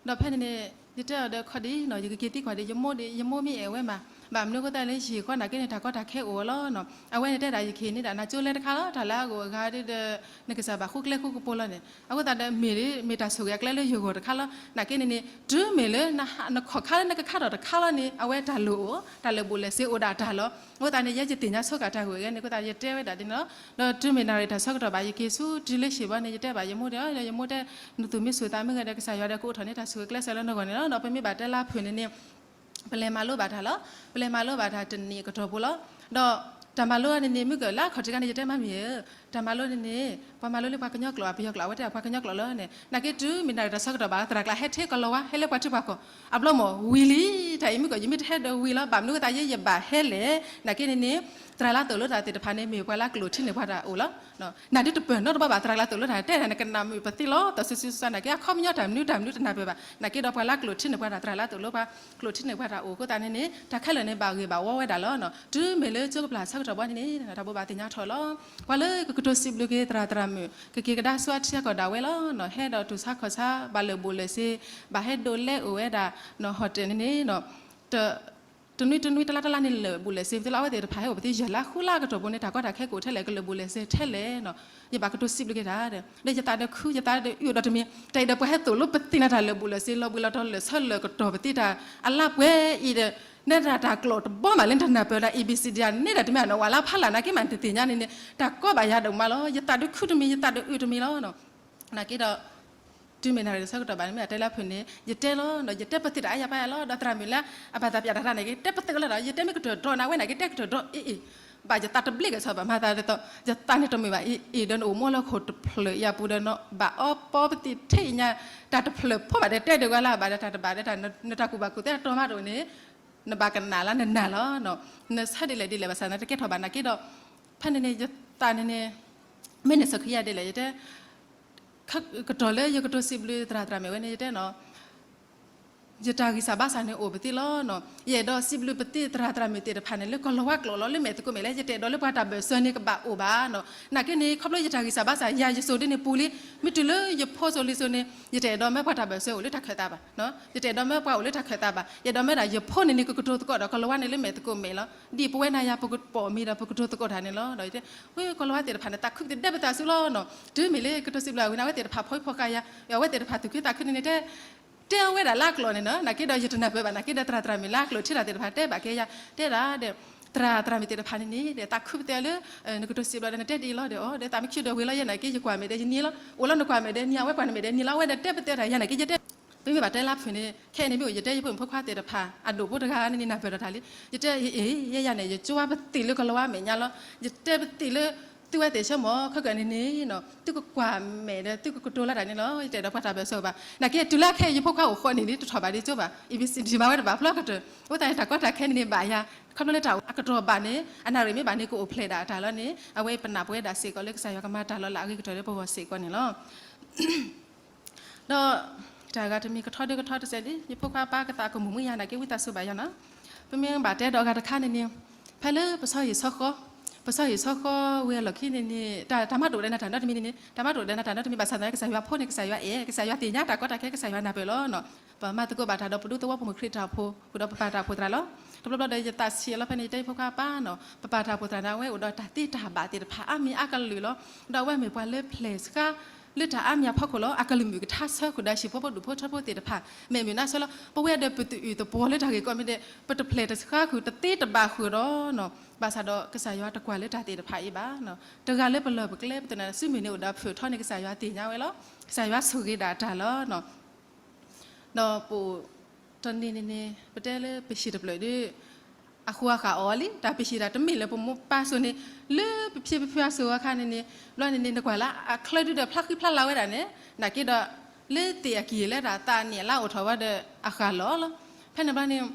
ဒီးဖဲန့ၣ်န့ၣ် ယတဲအီၤဒီးခီဒ်နီၤ ယကက့ၤသံကွၢ်ဒီး ယမိၢ်ဒ် ယမိၢ်မ့ၢ်အဲၣ်ဝဲမး ဘၣ်မနုၤအဃိသတးလၢယဟံၣ်ဃီနာ်က့န့ၣ် တၢ်ကီတၢ်ခဲအိၣ်လီၤနီၤ အဝဲန့ၣ်တဲဒၣ် ယကဟ့ၣ်န့ၢ်ဒၣ်နၤကၠိလဲတခါလီၤ တၢ်လၢအဂုၤအဂၤဒ်ဒီး နကစၢ်ဘၣ်ဃုကျဲဃုကပူၤလီၤန့ၣ် အဃိသတးဒီး မ့ၢ်ဒ် မ့ၢ်တၢ်ဆိၣ်ဂ့ၤအကျဲလၢယဂီၢ်တခါလီၤ နာ်က့န့ၣ်န့ၣ် တုၤမ့ၢ်လၢ နခီၣ်ခါလၢနကခါထီၣ်တခါလီၤန့ၣ် အဝဲတၢ်လိၣ်အိၣ် တၢ်လၢာ်ဘူၣ်လၢာ်စ့အိၣ်ဒၣ်တၢ်လီၤ အဃိသတးန့ၣ် ယဲယသ့ၣ်ညါဆိကမိၣ်တၢ်ဂ့ၢ်ဝဲန့ၣ် အဃိသတး ယတဲဝဲဒၣ်ဒ်န့ၣ်လီၤ ဒီးတုၤမ့ၢ်နၣ်ရံၣ်တၢ်ဆၢကတီၢ်ဘၣ် ယက့ၤဆူတုၤလၢဟံၣ်ဘီန့ၣ် ယတဲဘၣ်ယမိၢ်ဒီး ယမိၢ်တဲ နသူၣ်မ့ၢ်ဆူၣ်သးမ့ၢ်ဂ့ၤဒီး ကစၢ်ယွၤဒီးကအိးထီၣ်န့ၢ်တၢ်ဆိၣ်ဂ့ၤကျဲးစၢးလၢနဂီၢ်န့ၣ်လီၤ ဒီးပမ့ၢ်ဘၣ်တဲလၢဖုၣ်န့ၣ်န့ၣ် ပလဲၤမၤလိဘၣ်တၢ်လီၤ ပလဲၤမၤလိဘၣ်တၢ်တနံၣ်အကတီၢ်ပူၤလီၤ ဒီးတၢ်မၤလိန့ၣ်န့ၣ် မ့ၢ်ကလၢအခီၣ်ထံးခါန့ၣ် ယတဲမါမံၤဧၢ တၢ်မၤလိန့ၣ်န့ၣ် ပှၤမၤလိလၢပှၤကညီကျိာ် ပယီၤကျိာ် အဝဲတဲပှၤကညီကျိာ်လီၤန့ၣ် နာ်က့တုၤမ့ၢ်နၣ်ရံၣ်တၢ်ဆၢကတီၢ်ဘၣ် သရၣ်ကျါဟဲထဲကလီၤဝါ ဟဲလၢပှၤထံပှၤကီၢ် အဘျီမ့ၢ်ဝံၤလံ တၢ်အံၤမ့ၢ်ကီး ယမ့ၢ်တဟဲဒီးဝံၤလီၤ ဘၣ်မနုၤအဃိသတး ယဲယဘၣ်ဟဲလဲၣ် နာ်က့န့ၣ်န့ၣ် သရၣ်လၢသိၣ်လိတၢ်သ့ၣ်တဖၣ်န့ၣ် မ့ၢ်ပှၤလၢကျိာ်ထံန့ၢ်ပှၤတၢ်အိၣ်လီၤ နၢ်ဒုတပၢၢ်နီတဘျီဘၣ် သရၣ်လၢသိၣ်လိတၢ် တဲဒၣ်နကနၣ်မုာ်ပသ့လီၤ တၢ်စုဆူၣ်စၢ်နာ်က့ အခီပညီတၢ်မနုၤတၢ်မနုၤတနၢ်ပၢၢ်ဘၣ် နာ်က့ဒီးပှၤလၢကျိာ်ထံန့ၢ်ပှၤတၢ် သရၣ်လၢသိၣ်လိပှၤ ကျိာ်ထံန့ၢ်ပှၤတၢ်အိၣ်အဃိသတးန့ၣ်န့ၣ် တၢ်ခဲလၢာ်န့ၣ် ဘၣ်ဂ့ၤဘၣ်ဝီဝဲဒၣ်လီၤ. တုၤမ့ၢ်လၢကၠိကပျၢ်ဆၢကတီၢ်ဘီန့ၣ်န့ၣ် တၢ်ဘိးဘၣ်သ့ၣ်ညါထီၣ်လီၤ. ပှၤလၢကကတိၤစံးဘျုးက့ၤသရၣ်သရၣ်မုၣ် ကက့ၤကဒါဆူအထံအကီၢ်ဒၣ်ဝဲလီၤ. ဟဲဒီးတူၢ်ဆါခီၣ်ဆါ ဘၣ်လၢာ်ဘူၣ်လၢာ်စ့ ဘၣ်ဟဲဒိးလဲအိၣ်ဝဲဒၣ် ဟီၣ်တဲၣ်န့ၣ်န့ၣ် တ တနွံတနွံတလါတလါန့ၣ် လၢာ်ဘူးလၢာ်စ့ၤပသ့လီၤ. အဝဲသ့ၣ်တဖၣ်ဟဲအိၣ်ပသ့ ယဲၢ်လါဃုလါကတီၢ်ပူၤန့ၣ် တၢ်ကီတၢ်ခဲကအိၣ်ထဲလဲၣ် ကလၢာ်ဘူးလၢာ်စ့ၤထဲလဲၣ်နီၤ. ယဘၣ်ကတိၤစံးဘျုးက့ၤတၢ်ဒီး လၢယသးဒီးခု ယသးဒီးအုၣ်ဒီးတမံၤ တၢ်အံၤဒီးပှၤဟဲသိၣ်လိပသ့ၣ်နၤတၢ်လၢာ်ဘူးလၢာ်စ့ၤ လီၤဘှံးလီၤတီၤ လၢာ်ဆၢလၢာ်ကတီၢ်ပသ့တၢ်အလါပှဲၤအံၤဒီး နဲဒၣ်တၢ်ကျိာ်တဘီမးလၢတၢ်နၢ်ပၢၢ်ဒၣ် A B C D န့ၣ်ဒီး တမ့ၢ်အနီၢ်ဝးလါဖးလၢ်နာ်က့မး တသ့ၣ်ညါန့ၣ်န့ၣ် တၢ်ကီဘၣ်ယၤဒိၣ်မးလီၤ. ယသးဒီးခုတမံၤ ယသးဒီးအုၣ်တမံၤလီၤ. နာ်က့ဒီး တုၤမ့ၢ်နၣ်ရံၣ်ဆၢကတီၢ်ဘၣ်န့ၣ် မ့ၢ်အတဲလၢဖုၣ်န့ၣ် ယတဲလီၤနီၤ, ယတဲပသ့ၣ်တၢ်အါယၤပါယၤလီၤ. ဒီးသရၣ်မုၣ်လၢအဘၣ်သးပျးတၢ်တၢ်န့ၣ်က့ တဲပသ့ၣ်လီၤဒီး ယတဲမ့ၢ်ကတၢၢ်ဒီးနၤဝဲန့ၣ်က့ တဲကတၢၢ်ဒီးအ့ၣ်အ့ၣ်, ဘၣ်ယသးတဘျ့ကဲၣ်ဆိးဘၣ်မၤသးဒ်သိး ယသးန့ၣ်တမုာ်ဘၣ်အ့ၣ်အ့ၣ်ဒီး နအိၣ်မူလၢခိၣ်တဖျၢၣ်အံၤအပူၤဒီး နဘၣ်အီပီပသ့ၣ်ထဲအံၤညါ တၢ်တဖျၢၣ်ဖိဘၣ်ဒီး တဲဒုးဝဲလၢဘၣ်ဒီးတၢ်တဘၣ်ဒီးတၢ် နတၢ်ကူၣ်ဘၣ်ကူၣ်သ့အတီမးတအိၣ်န့ၣ် နဘၣ်ကနၣ်လၢနနၢ်လီၤ. နဆၢဒ်လဲၣ်ဒ်လဲၣ်ဘၣ်ဆၣ် နတကဲထီၣ်ဘၣ်နာ်က့ဒီး ဖဲန့ၣ်န့ၣ် ယသးန့ၣ်န့ၣ် မ့ၢ်န့ၣ်စီၤခရံာ်ယၤဒ်လဲၣ် ယတဲ ကတီၢ်လၢယကတိၤစံးဘျုးသရၣ်သရၣ်မုၣ်ဝဲန့ၣ် ယတဲနီၤ ယတၢ်ဂံၢ်စၢ်ဘါစၢ်န့ၣ်အိၣ်ပသ့လီၤနီၤ. ယအဲၣ်ဒိးစံးဘျုးပသ့သရၣ်သရၣ်မုၣ်သ့ၣ်တဖၣ်န့ၣ် လၢကီၢ်လီၤဝါကျိာ်လီၤ လၢမဲာ်သကိးမဲာ်လၢ ယတအဲၣ်ဒိးလၢပှၤတၢ်ဘၢၣ်စၢၤန့ၣ်ကဘၣ်အိၣ်ဘၣ်နီၤ. နာ်က့န့ၣ် ခီဖျိယတၢ်ဂံၢ်စၢ်ဘါစၢ် ယၤယစိၤဒ်န့ၣ်ပူၤလံ, မ့ၢ်တုၤလၢယဖိစိၤလံၤစိၤန့ၣ် ယတအဲၣ်ဒိးမၢပှၤတၢ်ဘၢၣ်စၢၤအိၣ်လၢတၢ်ခၢၣ်သးဘၣ်. ယတအဲၣ်ဒိးမၢပှၤအိၣ်လၢတၢ်ခၢၣ်သးဘၣ်. ယအဲၣ်ဒိးမၢဒၣ်ယဖိန့ၣ်န့ၣ် ကကတိၤသကိးဒီးကီၢ်လီၤဝါန့ၣ်လၢမဲာ်သကိးမဲာ်လီၤ. ဒ်ပဝဲနၤယၤ ပကပိာ်မံၤဒီးပကတိၤသကိးတၢ်န့ၣ်လီၤ. ဒီးယတဲ ဝဲကီၢ်လီၤဝါသ့ၣ်တဖၣ်န့ၣ် သးခုကတဲဒဲပသးဆူလီၤနီၤ. တုၤမ့ၢ်လၢကတိၤစံးဘျုးအဝဲန့ၣ် အဝဲသ့ၣ်တဖၣ်ဖီအံၤဖီဃာ်ယၤ အဝဲသ့ၣ်တဖၣ်သူၣ်ခုသးခုန့ၣ်န့ၣ် တဲ တဲအီၤဝဲဒၣ်လၢအကျိာ်န့ၣ်နီၤ. နာ်က့ဒီးယတနၢ်ပၢၢ်ဘၣ် နာ်က့ဒီးသရၣ်သရၣ်မုၣ်လၢအကျိာ် ထံၣ်တၢ်သ့ၣ်တဖၣ်တဲဘၣ်က့ၤယၤ တဲဒၣ်ဒီး သရၣ်သရၣ်မုၣ်သ့ၣ်တဖၣ်န့ၣ်န့ၣ် ဒီးသးခုပတဲလၢ နကတိၤစံးဘျုးဒီး နတဲဒ်အံၤလီၤဒီး အီၤဒီးသးမ့ၢ်ခံဒီးဝ့ၤလီၤ ယဲနာ်က့ ယကွၢ်မဲာ်ဒီးယနံၤလီၤ, အိၣ်လီၤနကွၢ်မဲာ်ဒီးနံၤ အဝဲကွၢ်နမဲာ်ဒီးနံၤလီၤ. အဝဲဒီးတဲပတဲတၢ်ယၤနာ်က့ ယတဲ ပမ့ၢ်ဘၣ်တဲလၢဖုၣ်န့ၣ် ခဲအံၤန့ၣ်မ့ၢ်အိၣ် ယတဲယဖိမုၣ်ဖိခွါသ့ၣ်တဖၣ် အဒိၣ်ဖိတဂၤန့ၣ်န့ၣ် နၢ်ပၢၢ်ဒီးတၢ်လံ. ယတဲ ယအဲၣ် ယဲယၤန့ၣ် ယကၠိဝါပသံၣ်လၢကီၢ်လီၤဝါမဲာ်ညါလီၤ. ယတဲပသံၣ်လၢ သုဝဲသ့ၣ်ဆၢမီၤ ခဲကနံၣ်န့ၣ်နီၤ သုကကွၢ်မဲာ်ဒီး သုကကတိၤလၢတၢ်န့ၣ်လီၤ. ယတအဲၣ်ဒိးပှၤတၢ်ဘၢၣ်စၢၤဘၣ်. နာ်က့တုၤလၢခဲအံၤ ယဖိခွါအိၣ်ဃိးနံၣ်လံ တထီၣ်ဘၣ်ဒ်ကၠိဘၣ်. အံၤ ပစံးဒံးမၤဝဲတဘၣ်ဖျီကတၢၢ်. အဃိသတးန့ၣ်တၢ်ကီတၢ်ခဲန့ၣ်န့ၣ်ဘၣ်ယၤ ခီဖျိလၢတၢ်အကတီၢ်ဘၣ်န့ၣ် အနၣ်ရံၣ်မ့ၢ်ဘၣ်န့ၣ် ကအိၣ်ဖျဲၣ်ဒၣ်တၢ်လီၤန့ၣ် အဝဲပနာ်ပဝဲဒၣ်စ့ၢ်ကီးလၢကစၢ်ယွၤကမၤတၢ်လီၤလးအဂ့ၤကတၢၢ်လၢပဂီၢ်စ့ၢ်ကီးန့ၣ်လီၤ. ဒီးတၢ်ဂၤတမံၤကထီဒုကထီတစဲးဒ် ယဖိခွါပၢ်ကသးကမူၣ်မုာ်ယၤနာ်က့ ဝံသးစူၤဘၣ်ယၤနီၤ. ပမ့ၢ်ဘၣ်တဲဒီးအဂၤတခါန့ၣ်န့ၣ် ဖဲလၢပဆီဟံၣ်ဆီဃီ ပဆီဟံၣ်ဆီဃီဝံၤအလီၢ်ခံန့ၣ်န့ၣ် တၢ် တၢ်မၤတအိၣ်ဒီးနၤတၢ်နီတမံၤန့ၣ်န့ၣ် တၢ်မၤတအိၣ်ဒီးနၤတၢ်နီတမံၤ ဘၣ်ဆၣ်သနာ်က့ ကစၢ်ယွၤဖိန့ၣ် ကစၢ်ယွၤအဲၣ် ကစၢ်ယွၤသ့ၣ်ညါတၢ်ကီတၢ်ခဲ ကစၢ်ယွၤအဲၣ် ပမၤသကိးဘၣ်တၢ်ဒီးပဒူသဝီဖိမုၢ်ခရံာ်တၢ်အိၣ်ဖှိၣ် ဃုာ်ဒီးပပၢ်တၢ်အိၣ်ဖှိၣ်သရၣ်လီၤ. တဘျီဘျီဒီးယသးဆံးလီၤဖဲန့ၣ် ယတဲယဖိခွါပၢ်နီၤ ပပၢ်တၢ်အိၣ်ဖှိၣ်သရၣ်န့ၣ် အဝဲအိၣ်ဒီးတၢ်သ့တၢ်ဘၣ်သ့ၣ်တဖၣ်အါမံၤအါကလုာ်လီၤ. ဒီးအဝဲမ့ၢ်ပှၤလၢဖျဲၣ်ဆှါ လၢတၢ်အါမံၤအဖီခိၣ်လီၤ. အကလုၢ်မုၢ်ကထါဆၢဃုာ်ဒီးဟံၣ်ဖိဃီဖိဒူၣ်ဖိထၢဖိသ့ၣ်တဖၣ် မဲာ်မုာ်နါဆၢလီၤ. ပဝဲဒီးပတအုၣ်သပှီၤလၢတၢ်ဂ့ၢ်ကီမ့ၢ်ဒီး ပတဖျဲၣ်တဆှါဃုာ် တသ့တဘၣ်ဃုာ်ဒီးနီၤ ဘၣ်ဆၣ်ဒီးကစၢ်ယွၤတကွၢ်လၢတၢ်သ့ၣ်တဖၣ်အံၤဘၣ်. တဂၤလၢပလီၢ်ပကျဲ ပသနာ်စုမုၢ်န့ၣ်အိၣ်ဒီးဖုၣ်ထီန့ၣ် ကစၢ်ယွၤသ့ၣ်ညါဝဲလီၤ. ကစၢ်ယွၤဆိၣ်ဂ့ၤဒၣ်တၢ်လီၤ. ဒီးပအိၣ်တနံၤန့ၣ်န့ၣ် ပတဲလၢပဟံၣ်တဖျၢၣ်ဒီး အဃိအဃၣ်အီၤလံ တၢ်ပဟံၣ်တၢ်တမ့ၢ်လၢပမိၢ်ပၢ်စိၤန့ၣ် လၢပဖံပဖုအစိၤအခါန့ၣ်န့ၣ် ဘျီန့ၣ်န့ၣ် နကွၢ်လၢအချၢဒုဒီးဖျါဃံဖျါလၤဝဲဒၣ်န့ၣ် နာ်က့ဒီး လၢသ့ၣ်အကံၢ်လၢတၢ်သးနံၣ်အလါအိၣ်ထီၣ်ဝဲဒီးအဃၣ်လီၤလီၤ. ဖဲန့ၣ်ဘျီန့ၣ်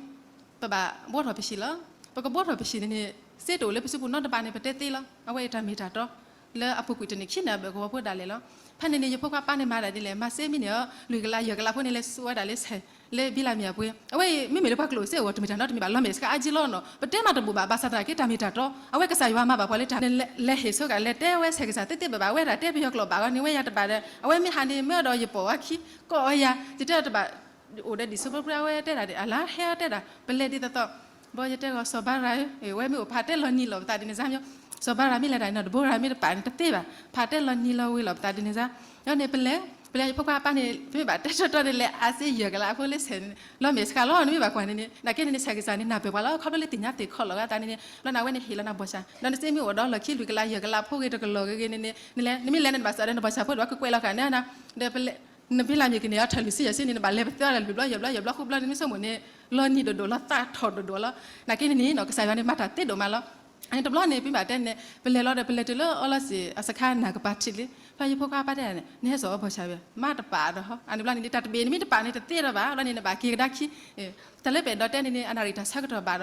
ပဘၣ်ဘှီထီၣ်ပဟံၣ်လီၤ. ပကဘှီထီၣ်ပဟံၣ်န့ၣ်န့ၣ် စ့တအိၣ်လၢပစုပူၤနီတဘ့ၣ်န့ၣ် ပတဲသ့လီၤ. အဝဲအံၤတၢ်မ့ၢ်တၢ်တီ လၢအပူၤကွံာ်တနံၣ်ခံန့ၣ် အဘၢၣ်ကဝီၤဖိဒၣ်လဲာ်လီၤ. ဖဲန့ၣ်န့ၣ် ယဖိခွါပၢ်န့ၣ်မၤဒၣ်ဒ်လဲၣ် မၤစ့မ့ၢ်န့ၣ် လွံၢ်ကလးယဲၢ်ကလးဖိန့ၣ် လဲၤဆူဝဲဒၣ်လၢဆဲး လၢဘံလၤမ့ၣ်အပှ့ၤ အဝဲအံၤ မ့မ့ၢ်လၢပှၤကျိၣ်စ့အိၣ် တမ့ၢ်တၢ်နီတမံၤဘၣ် လီၤမဲာ်ဆှးအါက့လီၤနီၤ. ပတဲမးတဘူၣ်ဘၣ် ဘၣ်ဆၣ်သနာ်က့ တၢ်မ့ၢ်တၢ်တီ အဝဲကစၢ်ယွၤမၤဘၣ်ပှၤလၢတၢ် လဲၤဟ့ၣ်ဆိကး လဲၤတဲဝဲဆဲးကစၢ်သ့သ့ဘၣ်ဘၣ် အဝဲဒၣ်တဲပယီၤကျိာ်ဘၣ်ဂီၢ်န့ၣ် ဝဲယၤတဘၣ်ဒီး အဝဲမ့ၢ်ဟးန့ၣ် မၢဒီးယပိာ်ဝဲခံ ကိးအီၤယၤ ယတဲတဘၣ် အိၣ်ဒီးဒံၣ်စိဖိပြၢ အဝဲတဲဒၣ် အလါဟဲအီၤတဲဒၣ် ပလဲၤဒ်သိးသိး ဘီယတဲဂီၤ စီၤဘါရၤဧၢ ဝဲမ့ၢ်အိၣ်ဖးတဲလီၤနံၤလီၤပသးဒ်န့ၣ်စၢ်မီၤ စီၤဘါရၤမ့ၢ်လဲၤတၢ်န့ၣ်နီၤ တဘိရၤမ့ၢ်တပာ်န့ၣ်တသ့ဘၣ် ဖးတဲလီၤနံၤလီၤဝ့ၤလီၤပသးဒ်န့ၣ်စၢ် ဒီးန့ၣ်ပလဲၤ ပလဲၤယဖိခွါအပၢ်န့ၣ် ပမ့ၢ်ဘၣ်တဲထီၣ်ထီၣ်န့ၣ် လဲၤအါစ့ယဲၢ်ကလးအဖိလၢဆဲးန့ၣ် လီၤမဲာ်ဆှးလီၤ နမ့ၢ်ဘၣ်ကွၢ်န့ၣ်န့ၣ် နာ်က့န့ၣ်န့ၣ် ဆဲးကစၢ်န့ၣ်နၢ်ပၢၢ်ပှၤလီၤ ခီဖျိလၢသ့ၣ်ညါသ့ၣ်ခီၣ်လီၤဂၤသးန့ၣ်န့ၣ် လီၤနၤဝဲန့ၣ်ဟ့ၣ်လီၤနၤဘီၣ်ဆၣ် ဒီးနစ့မ့ၢ်အိၣ်ဒီးလီၢ်ခံလွံၢ်ကလးယဲၢ်ကလးဖိဂ့ၤတကလီၤဂ့ၤဂ့ၤန့ၣ်န့ၣ် နလဲၤ နမ့ၢ်လဲၤန့ၣ်ဘၣ်စးဒီးနဘီၣ်ဆၣ်ဖိဒီးကကွဲးလီၤဃာ်န့ၣ်နၤ ဒီး နဘံလၤမ့ၢ်ကန့ၢ်အီၤထၢၣ်လွံၢ်ဆံယဲၢ်ဆံန့ၣ် နဘၣ်လဲၤပသၢဒီးလွံၢ်ဘျီယဲၢ်ဘျီယဲၢ်ဘျီဃုဘျီန့ၣ် မ့ၢ်ဆိကမိၣ်န့ၣ် လီၤနံၤဒိၣ်ဒိၣ်လီၤသးထီၣ်ဒိၣ်ဒိၣ်လီၤ. နာ်က့န့ၣ်န့ၣ်နီၤ ကစၢ်ယွၤန့ၣ်မၤတၢ်သ့ဒိၣ်မးလီၤ. အန့ၣ်တဘျီန့ၣ် ပမ့ၢ်ဘၣ်တဲန့ၣ် ပလဲၤလီၤဒီး ပလဲၤတုၤလၢအီလီၤစ့ၣ် အစခါနၢ်ကပၤထံးလံ ဖဲယဖိခွါပၢ်တဲန့ၣ် နဟဲစိာ်အီၤဘီၣ်ဆၣ်ဝဲ မၤတပာ်ဒီးဟီ အန့ၣ်တဘျီန့ၣ်န့ၣ် တၢ်တဘ့ၣ်န့ၣ်မ့ၢ်တပာ်န့ၣ်တသ့ဒီးဘၣ် လီၤန့ၣ် နဘၣ်က့ၤကဒါခံ တၢ်လၢပအဲၣ်ဒိးတဲန့ၣ်န့ၣ် အနၣ်ရံၣ်တၢ်ဆၢကတီၢ်ဘၣ်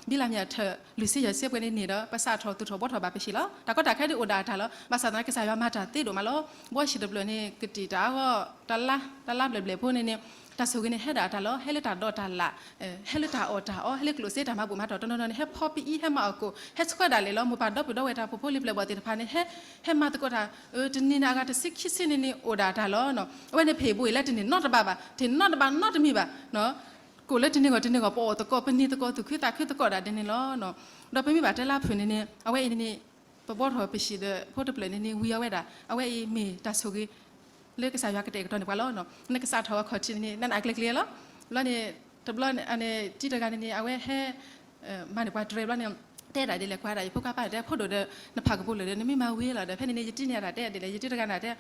ဒီး ဘံလၤမ့ၢ်အထၢၣ်လွံၢ်ဆံယဲၢ်ဆံပှဲၤန့ၣ်န့ၣ်ဒီး ပစးထီၣ်သူၣ်ထီၣ်ဘှီထီၣ်ဘၣ်ပဟံၣ်လီၤ. တၢ်ကီတၢ်ခဲဒ်အိၣ်ဒၣ်အတၢ်လီၤ. ဘၣ်ဆၣ်သနာ်က့ ကစၢ်ယွၤမၤတၢ်သ့ဒိၣ်မးလီၤ. ဘှီဟံၣ်တဖျၢၣ်န့ၣ် ကတံာ်တၢ်အဂီၢ် တလါ တလါဘျဲၣ်ဘျဲၣ်ဖိန့ၣ်န့ၣ် တၢ်ဆိၣ်ဂ့ၤန့ၣ် ဟဲဒၣ်အတၢ်လီၤ. ဟဲလၢတၢ်ဒိးတၢ်လၣ် ဟဲလၢတၢ်အီၣ်တၢ်အီ ဟဲလၢကျိၣ်စ့တၢ်မၤဘူၣ်မၤတီၢ်တနီၤနီၤန့ၣ် ဟဲဖီပအံ ဟဲမၤအီၣ်ကိၣ် ဟဲဆှၢဒၣ်လဲာ်လီၤ. မိၢ်ပၢ်ဒီပုၢ်ဒီဝဲၢ်တၢ်အိၣ်ဖှိၣ်ဖိလံၤပျဲၢ်ဘီၣ်သ့ၣ်တဖၣ်န့ၣ် ဟဲ ဟဲမၤသကိးတၢ် တနံၤန့ၣ်အဂၤတဆံခံဆံန့ၣ်န့ၣ် အိၣ်ဒၣ်အတၢ်လီၤ. အဝဲန့ၣ်ဖဲအံၤဘိအံၤလၢတန့ၢ်နီတဘ့ၣ်ဘၣ် တန့ၢ်နီတဘ့ၣ်နီတမံၤဘၣ် ကိးလၢတနံၤဂီၢ်တနံၤဂီၢ် ပအီၣ်သကိး ပနံၤသကိး သူၣ်ခုသးခုသကိးဒၣ်ဒ်န့ၣ်လီၤ. ဒီးပမ့ၢ်ဘၣ်တဲလၢအဖုၣ်န့ၣ်န့ၣ် အဝဲအံၤန့ၣ်န့ၣ် ပဘှီထီၣ်ပဟံၣ်ဒီးဖိတဖျၢၣ်န့ၣ်န့ၣ် ဝံၤအဝဲဒၣ် အဝဲအံၤမ့ၢ်တၢ်ဆိၣ်ဂ့ၤ လၢကစၢ်ယွၤကတဲာ်ကတီၤန့ၢ်ပှၤလီၤ. နကစးထီၣ်အခီၣ်ထံးန့ၣ်န့ၣ် နနးကျဲကျဲလီၤ. ဘျီန့ၣ် တဘျီန့ၣ် တံၤတဂၤန့ၣ်န့ၣ် အဝဲဟဲ မၤန့ၢ်ပှၤတြဲၤဘျီန့ၣ် တဲဒၣ်ဒ်လဲၣ် ကွၢ်ဒၣ် ယဖိခွါပၢ်တဲ ဖိဒိၣ်ဒီး နဖးကပူၤလၢာ်ဒီး နမ့ၢ်မၤဝံၤလီၤဒီး ဖဲန့ၣ်န့ၣ် ယတံၤန့ၢ်ဒၣ်တဲဒ်လဲၣ် ယတံၤတဂၤန့ၣ်တဲ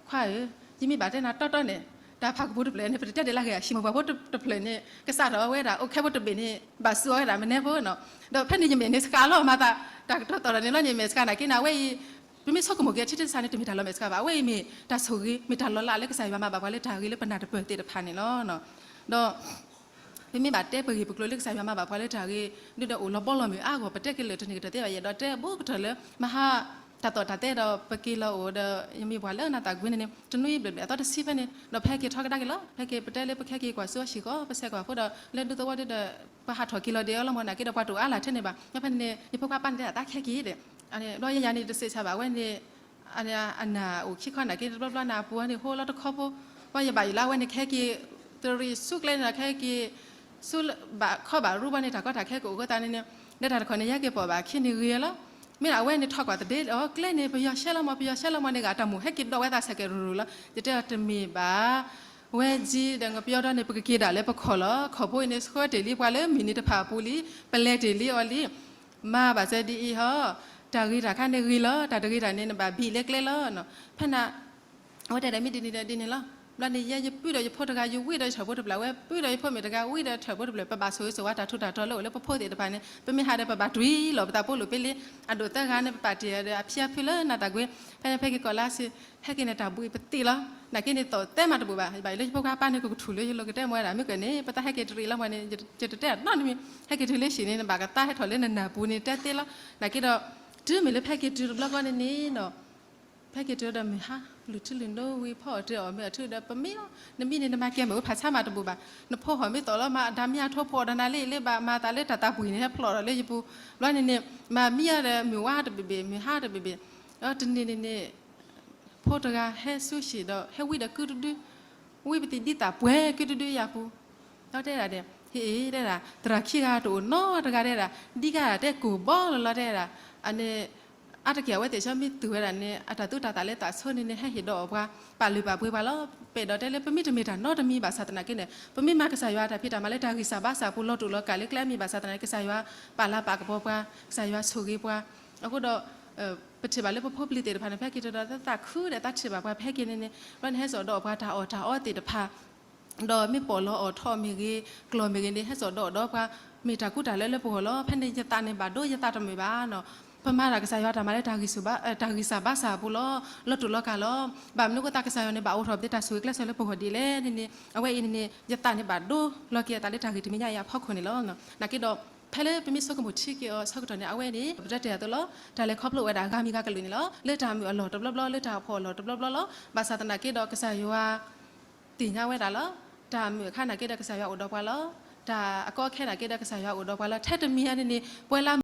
ခွါဧၢ, ယမ့ၢ်ဘၣ်တဲနၤတီတီန့ၣ် တၢ်ဖးကပူၤတဖျၢၣ်န့ၣ် ပတတဲဒ်လဲၣ်ဂ့ၤ ဟံၣ်မိၢ်ပှၢ်ဖိတဖျၢၣ်န့ၣ် ကစးထီၣ်ဝဲဒၣ် အိၣ်ခဲဖိတဘ့ၣ်န့ၣ် ဘၣ်စူးအီၤဝဲဒၣ်မနုၤဖိနီၤ. ဒီးဖဲန့ၣ်ယမဲာ်န့ၣ်စှၤလီၤ မၤသးတၢ်ကတီၤတီၤဒီးန့ၣ်လီၤန့ၣ် မဲာ်စှၤနာ်က့န့ၣ် အဝဲအံၤ ပမ့ၢ်ဆိကမိၣ်က့ၤ ထံတစှၤန့ၣ် တမ့ၢ်တၢ်လီၤမဲာ်စှၤဘၣ်. အဝဲအံၤမ့ၢ်တၢ်ဆိၣ်ဂ့ၤ မ့ၢ်တၢ်လီၤလးလၢကစၢ်ယွၤမၤဘၣ်ပှၤလၢတၢ်ဂ့ၤလၢပနၢ်တပၢၢ်သ့ၣ်တဖၣ်န့ၣ်လီၤ. ဒီး ပမ့ၢ်ဘၣ်တဲပဂ့ၢ်ပကျိၤလၢကစၢ်ယွၤမၤဘၣ်ပှၤလၢတၢ်ဂ့ၤ ဒုးဒီးအိၣ်လီၤဘီလီၤမုၢ်အါဂီၢ် ပတဲက့ၤလၢာ်တန့ၢ်ကတၢၢ်သ့ဘၣ်ယဲၢ် ဒီးတဲဘူးကတၢၢ်လၢ မဟါ တၢ်သီၣ်တၢ်သဲဒီး ပက့ၤလီၤအိၣ်ဒီး ယမ့ၢ်ပှၤလၢနၢ်သးကွံန့ၣ်န့ၣ် တနွံဘျဲၣ်ဘျဲၣ်အသီတဆံဖဲန့ၣ် ဒီးပဟဲက့ၤထီကဒါက့ၤလီၤ. ပဟဲက့ၤပတဲလၢပကဟဲက့ၤကွၢ်စိအဆံးဃီ ပဆဲးကွၢ်ဖိဒီး လၢဒူသဝီဒုဒီး ပဟးထီၣ်က့ၤလီၤဒံးအီၤလီၤမၢ် နာ်က့ဒီးပှၤတအိၣ်အါလၢ်ထဲန့ၣ်ဘၣ်. ဒီးဖဲန့ၣ်န့ၣ် ယဖိခွါပၢ်န့ၣ်တဲဒၣ်သးခဲက့ၤဒီး ဘျီယဲၢ်ယၤန့ၣ်တစံးဆၢဘၣ်ဝဲန့ၣ် အနၢ်အိၣ်ခံခီနာ်က့ တဘျီဘျီန့ၣ် အပူၤန့ၣ် ဟိလီၤတခီဖိ ဘၣ်ယဘၣ်ယလၢအဝဲန့ၣ် ကဟဲက့ၤ တရံးဆူကျဲန့ၣ်ဒီး ကဟဲက့ၤ ဆူဘၣ်ခီဘၣ်ရူဘၣ်န့ၣ် တၢ်ကီတၢ်ခဲကအိၣ်အဃိသတးန့ၣ်န့ၣ် လၢတၢ်တခီန့ၣ် ယဟဲက့ၤပိာ်ဘၣ်ခံန့ၣ်ဂ့ၤလီၤ. မ့ၢ်ဒၣ်အဝဲန့ၣ်ထီၣ်ကွၢ်သဒ့ အီၤကျဲန့ၣ် ပယီၤဆှၢလီၤမၢ် ပယီၤဆှၢလီၤမၢ်န့ၣ် ဂၤတၢ်မိၣ်ဟဲက့ၤဒိးဝဲသးဆဲးကဲးရူၤရူၤလီၤ. ယတဲအီၤတမ့ၢ်ဘၣ် ဝဲကံဒီး ငပယီၤဒီးန့ၣ် ပကက့ၤဒၣ်လၢပခီၣ်လီၤ. ခီၣ်ဖိအံၤန့ၣ် ဆှၢတ့ၢ်လံပှၤလၢမုၢ်နံၤတဖၣ်အပူၤလံ ပလဲၤတ့ၢ်လံအီၤလံ မၤဘၣ်စၢၤဒ်အံၤဟီ တၢ်ဂ့ၤတၢ်ခါန့ၣ်ဂ့ၤလီၤ တၢ်တဂ့ၤတၢ်န့ၣ် နဘၣ်ဘံၣ်လၢကျဲလီၤ. ဖဲန့ၣ် အဝဲတဲဒၣ်မ့ၢ်ဒ်န့ၣ်ဒီးဒ်န့ၣ်လီၤ. ဘျီန့ၣ် ယဲယပုၢ်ဒီးယဖိတဂၤ ယဝံဒီးယထၢၣ်ဖိတဖျၢၣ် အဝဲပုၢ်ဒီးယဖိမ့ၢ်တဂၤ ဝံဒီးထၢၣ်ဖိတဖျၢၣ် ပဘၣ်ဆိၣ်ဂ့ၤဆိၣ်ဝါတၢ်ထူးတၢ်တီၤလၢအိၣ်လၢပဖိသ့ၣ်တဖၣ်န့ၣ် ပမ့ၢ်ဟးဒီးပဘၣ်တွံၢ်လီၤပသးဖိလိာ်ပ့လံ အဒိၣ်သၢဂၤန့ၣ် ပပာ်တ့ၢ်ဒီးအဖံအဖုလၢနၢ်သးကွံ ဖဲန့ၣ်ဖဲက့ၤကီၢ်လါစ့ ဟဲက့ၤန့ၣ်တၢ်ဘှံးပသံၣ်လီၤ. နာ်က့န့ၣ်သီၣ်သဲမးတဘူၣ်ဘၣ် ဘၣ်ယိၣ်လၢယဖိခွါပၢ်န့ၣ် ကကထူၣ်လၢယလိၤ ကတဲမ့ၢ်ဝဲဒၣ် မ့ၢ်ကန့ၣ် ပသးဟဲက့ၤတရံးလီၤမၢ်န့ၣ် ယတတဲအနီတမံၤ ဟဲက့ၤတုၤလၢဟံၣ်န့ၣ် နဘၣ်ကသါဟဲထီၣ်လၢနနၢ်ပူၤန့ၣ် တဲသ့လီၤ. နာ်က့ဒီး တုၤမ့ၢ်လၢဖဲက့ၤတုၤတဘျီဃီန့ၣ်န့ၣ် ဖဲက့ၤတုၤဒီးမုၢ်ဟါ လုၢ်ထူလုၢ်နိဝံၤ ဖီအီၣ်တ့ၢ်အီၣ်မ့ၤအီထူဒီး ပမ့ၢ်အီၤ နမ့ၢ်န့ၣ် နမၤကဲမ့ၢ်အိၣ်ဖးဆါမးတဘူၣ်ဘၣ်. နဖိဟီၣ်မ့ၢ်သီၣ်လီၤမး အဒါမ့ၢ်အထိဖိးဒီးနၤလၢအံၤလၢဘၣ်မၤသးလၢတၢ်သးပှံၤန့ၣ် ဟဲဖျိးဒီးလၢယပူၤ ဘျီန့ၣ်န့ၣ် မၤမံအီၤဒီးမုၢ်ဝါတဘ့ၣ်ဘ့ၣ် မုၢ်ဟါတဘ့ၣ်ဘ့ၣ် ဒီးတနံၤန့ၣ်န့ၣ် ဖိတဂၤဟဲဆူဟံၣ်ဒီး ဟဲဝံဒီးကုတဒု ဝံပသံၣ်ဒ်သၣ်ပှဲၤကုတဒုယၤပူၤ ဒီးတဲဒၣ်ဒဲး ဟ့ၣ် တဲဒၣ် သရၣ်ခံဂၤတအိၣ်နီတဂၤတဲဒၣ် ဒ်ဂၤတဲကိၢ်ဘီလီၤလီၤတဲဒၣ် အန့ၣ် အါတက့ၢ်အဝဲသ့ၣ်ဆီမ့ၢ်သူၣ်ဝဲဒၣ်န့ၣ် အတၢ်သူတၢ်သၣ်လၢသးဆိန့ၣ်န့ၣ် ဟဲဟ့ၣ်ဒီးအီၣ်ပှၤ ပာ်လုၢ်ပာ်ပှ့ၤပှၤလီၤ. ပအဲၣ်ဒိးတဲလၢပမ့ၢ်တမ့ၢ်တၢ်နီတမံၤဘၣ်ဆၣ်သနာ်က့န့ၣ် ပမ့ၢ်မၤကစၢ်ယွၤတၢ်ဖံးတၢ်မၤလၢတၢ်ဂံၢ်စၢ်ဘါစၢ်အပူၤ လီၤတူာ်လီၤကာ်လၢကျဲမ့ၢ်ဘၣ်ဆၣ်သနာ်က့ ကစၢ်ယွၤပာ်လၤပာ်ကပီၤပှၤ ကစၢ်ယွၤဆိၣ်ဂ့ၤပှၤ အဃိဒီး ပထံၣ်ဘၣ်လၢပဖိပလံၤသ့ၣ်တဖၣ်န့ၣ် ဖဲက့ၤတဒီးသးခုဒီးသးထံၣ်ဘၣ်ပှၤဖဲက့ၤန့ၣ်န့ၣ် ဘျီန့ၣ်ဟဲစိာ်ဒီးအီၣ်ပှၤတၢ်အီၣ်တၢ်အီသ့ၣ်တဖၣ် ဒီးမ့ၢ်ပိာ်လီၤအီၣ်ထီၣ်မ့ၢ်ဂ့ၤ ကျီၢ်မ့ၢ်ဂ့ၤန့ၣ် ဟဲစိာ်ဒီးအီၣ်ဒီးပှၤ မ့ၢ်တၢ်ကူတၢ်လၢလၢပဂီၢ်လီၤ. ဖဲန့ၣ်ယသးန့ၣ်ဘၣ်ဒိ ယသးတမုာ်ဘၣ်နီၤ ပမၤတၢ်ကစၢ်ယွၤတၢ်မၤလၢ တၢ်ဂံၢ်စၢ်ဘါစၢ်အပူၤလီၤ. လီၤတူာ်လီၤကာ်လီၤ. ဘၣ်မနုၤအဃိသတးကစၢ်ယွၤန့ၣ် ဘၣ်အိးထီၣ်ပသ့တၢ်ဆိၣ်ဂ့ၤကျဲးစၢးလၢပဂီၢ်ဒ်လဲၣ်န့ၣ်န့ၣ် အဝဲအံၤန့ၣ်န့ၣ် ယသးန့ၣ်ဘၣ်ဒိလီၤက့ၤအသးလၢတၢ်ဂ့ၢ်တမံၤညါအံၤအဖီခိၣ်န့ၣ်လီၤ. နာ်က့ဒီး ဖဲလၢပမ့ၢ်ဆိကမိၣ်ထံက့ၤအီၤဆၢကတီၢ်န့ၣ် အဝဲန့ၣ် ပတဲတ့ၢ်အသိးလီၤ. တၢ်လဲၤခီဖျိဝဲဒၣ်ဂၤမံၤဂၤကလုာ်န့ၣ်လီၤ. လၢတၢ်မုာ်အလီၢ်တဘျီဘျီ လၢတၢ်ဖှီၣ်အလီၢ်တဘျီဘျီလီၤ. ဘၣ်ဆၣ်သနာ်က့ဒီးကစၢ်ယွၤ သ့ၣ်ညါဝဲဒၣ်လီၤ. တၢ်မုာ်အခါနာ်က့ဒီးကစၢ်ယွၤအိၣ်ဒီးပှၤလီၤ. တၢ်အကီအခဲနာ်က့ဒီးကစၢ်ယွၤအိၣ်ဒီးပှၤလီၤ. ထဲတမံၤဧါန့ၣ်န့ၣ် ပှဲၤလၢ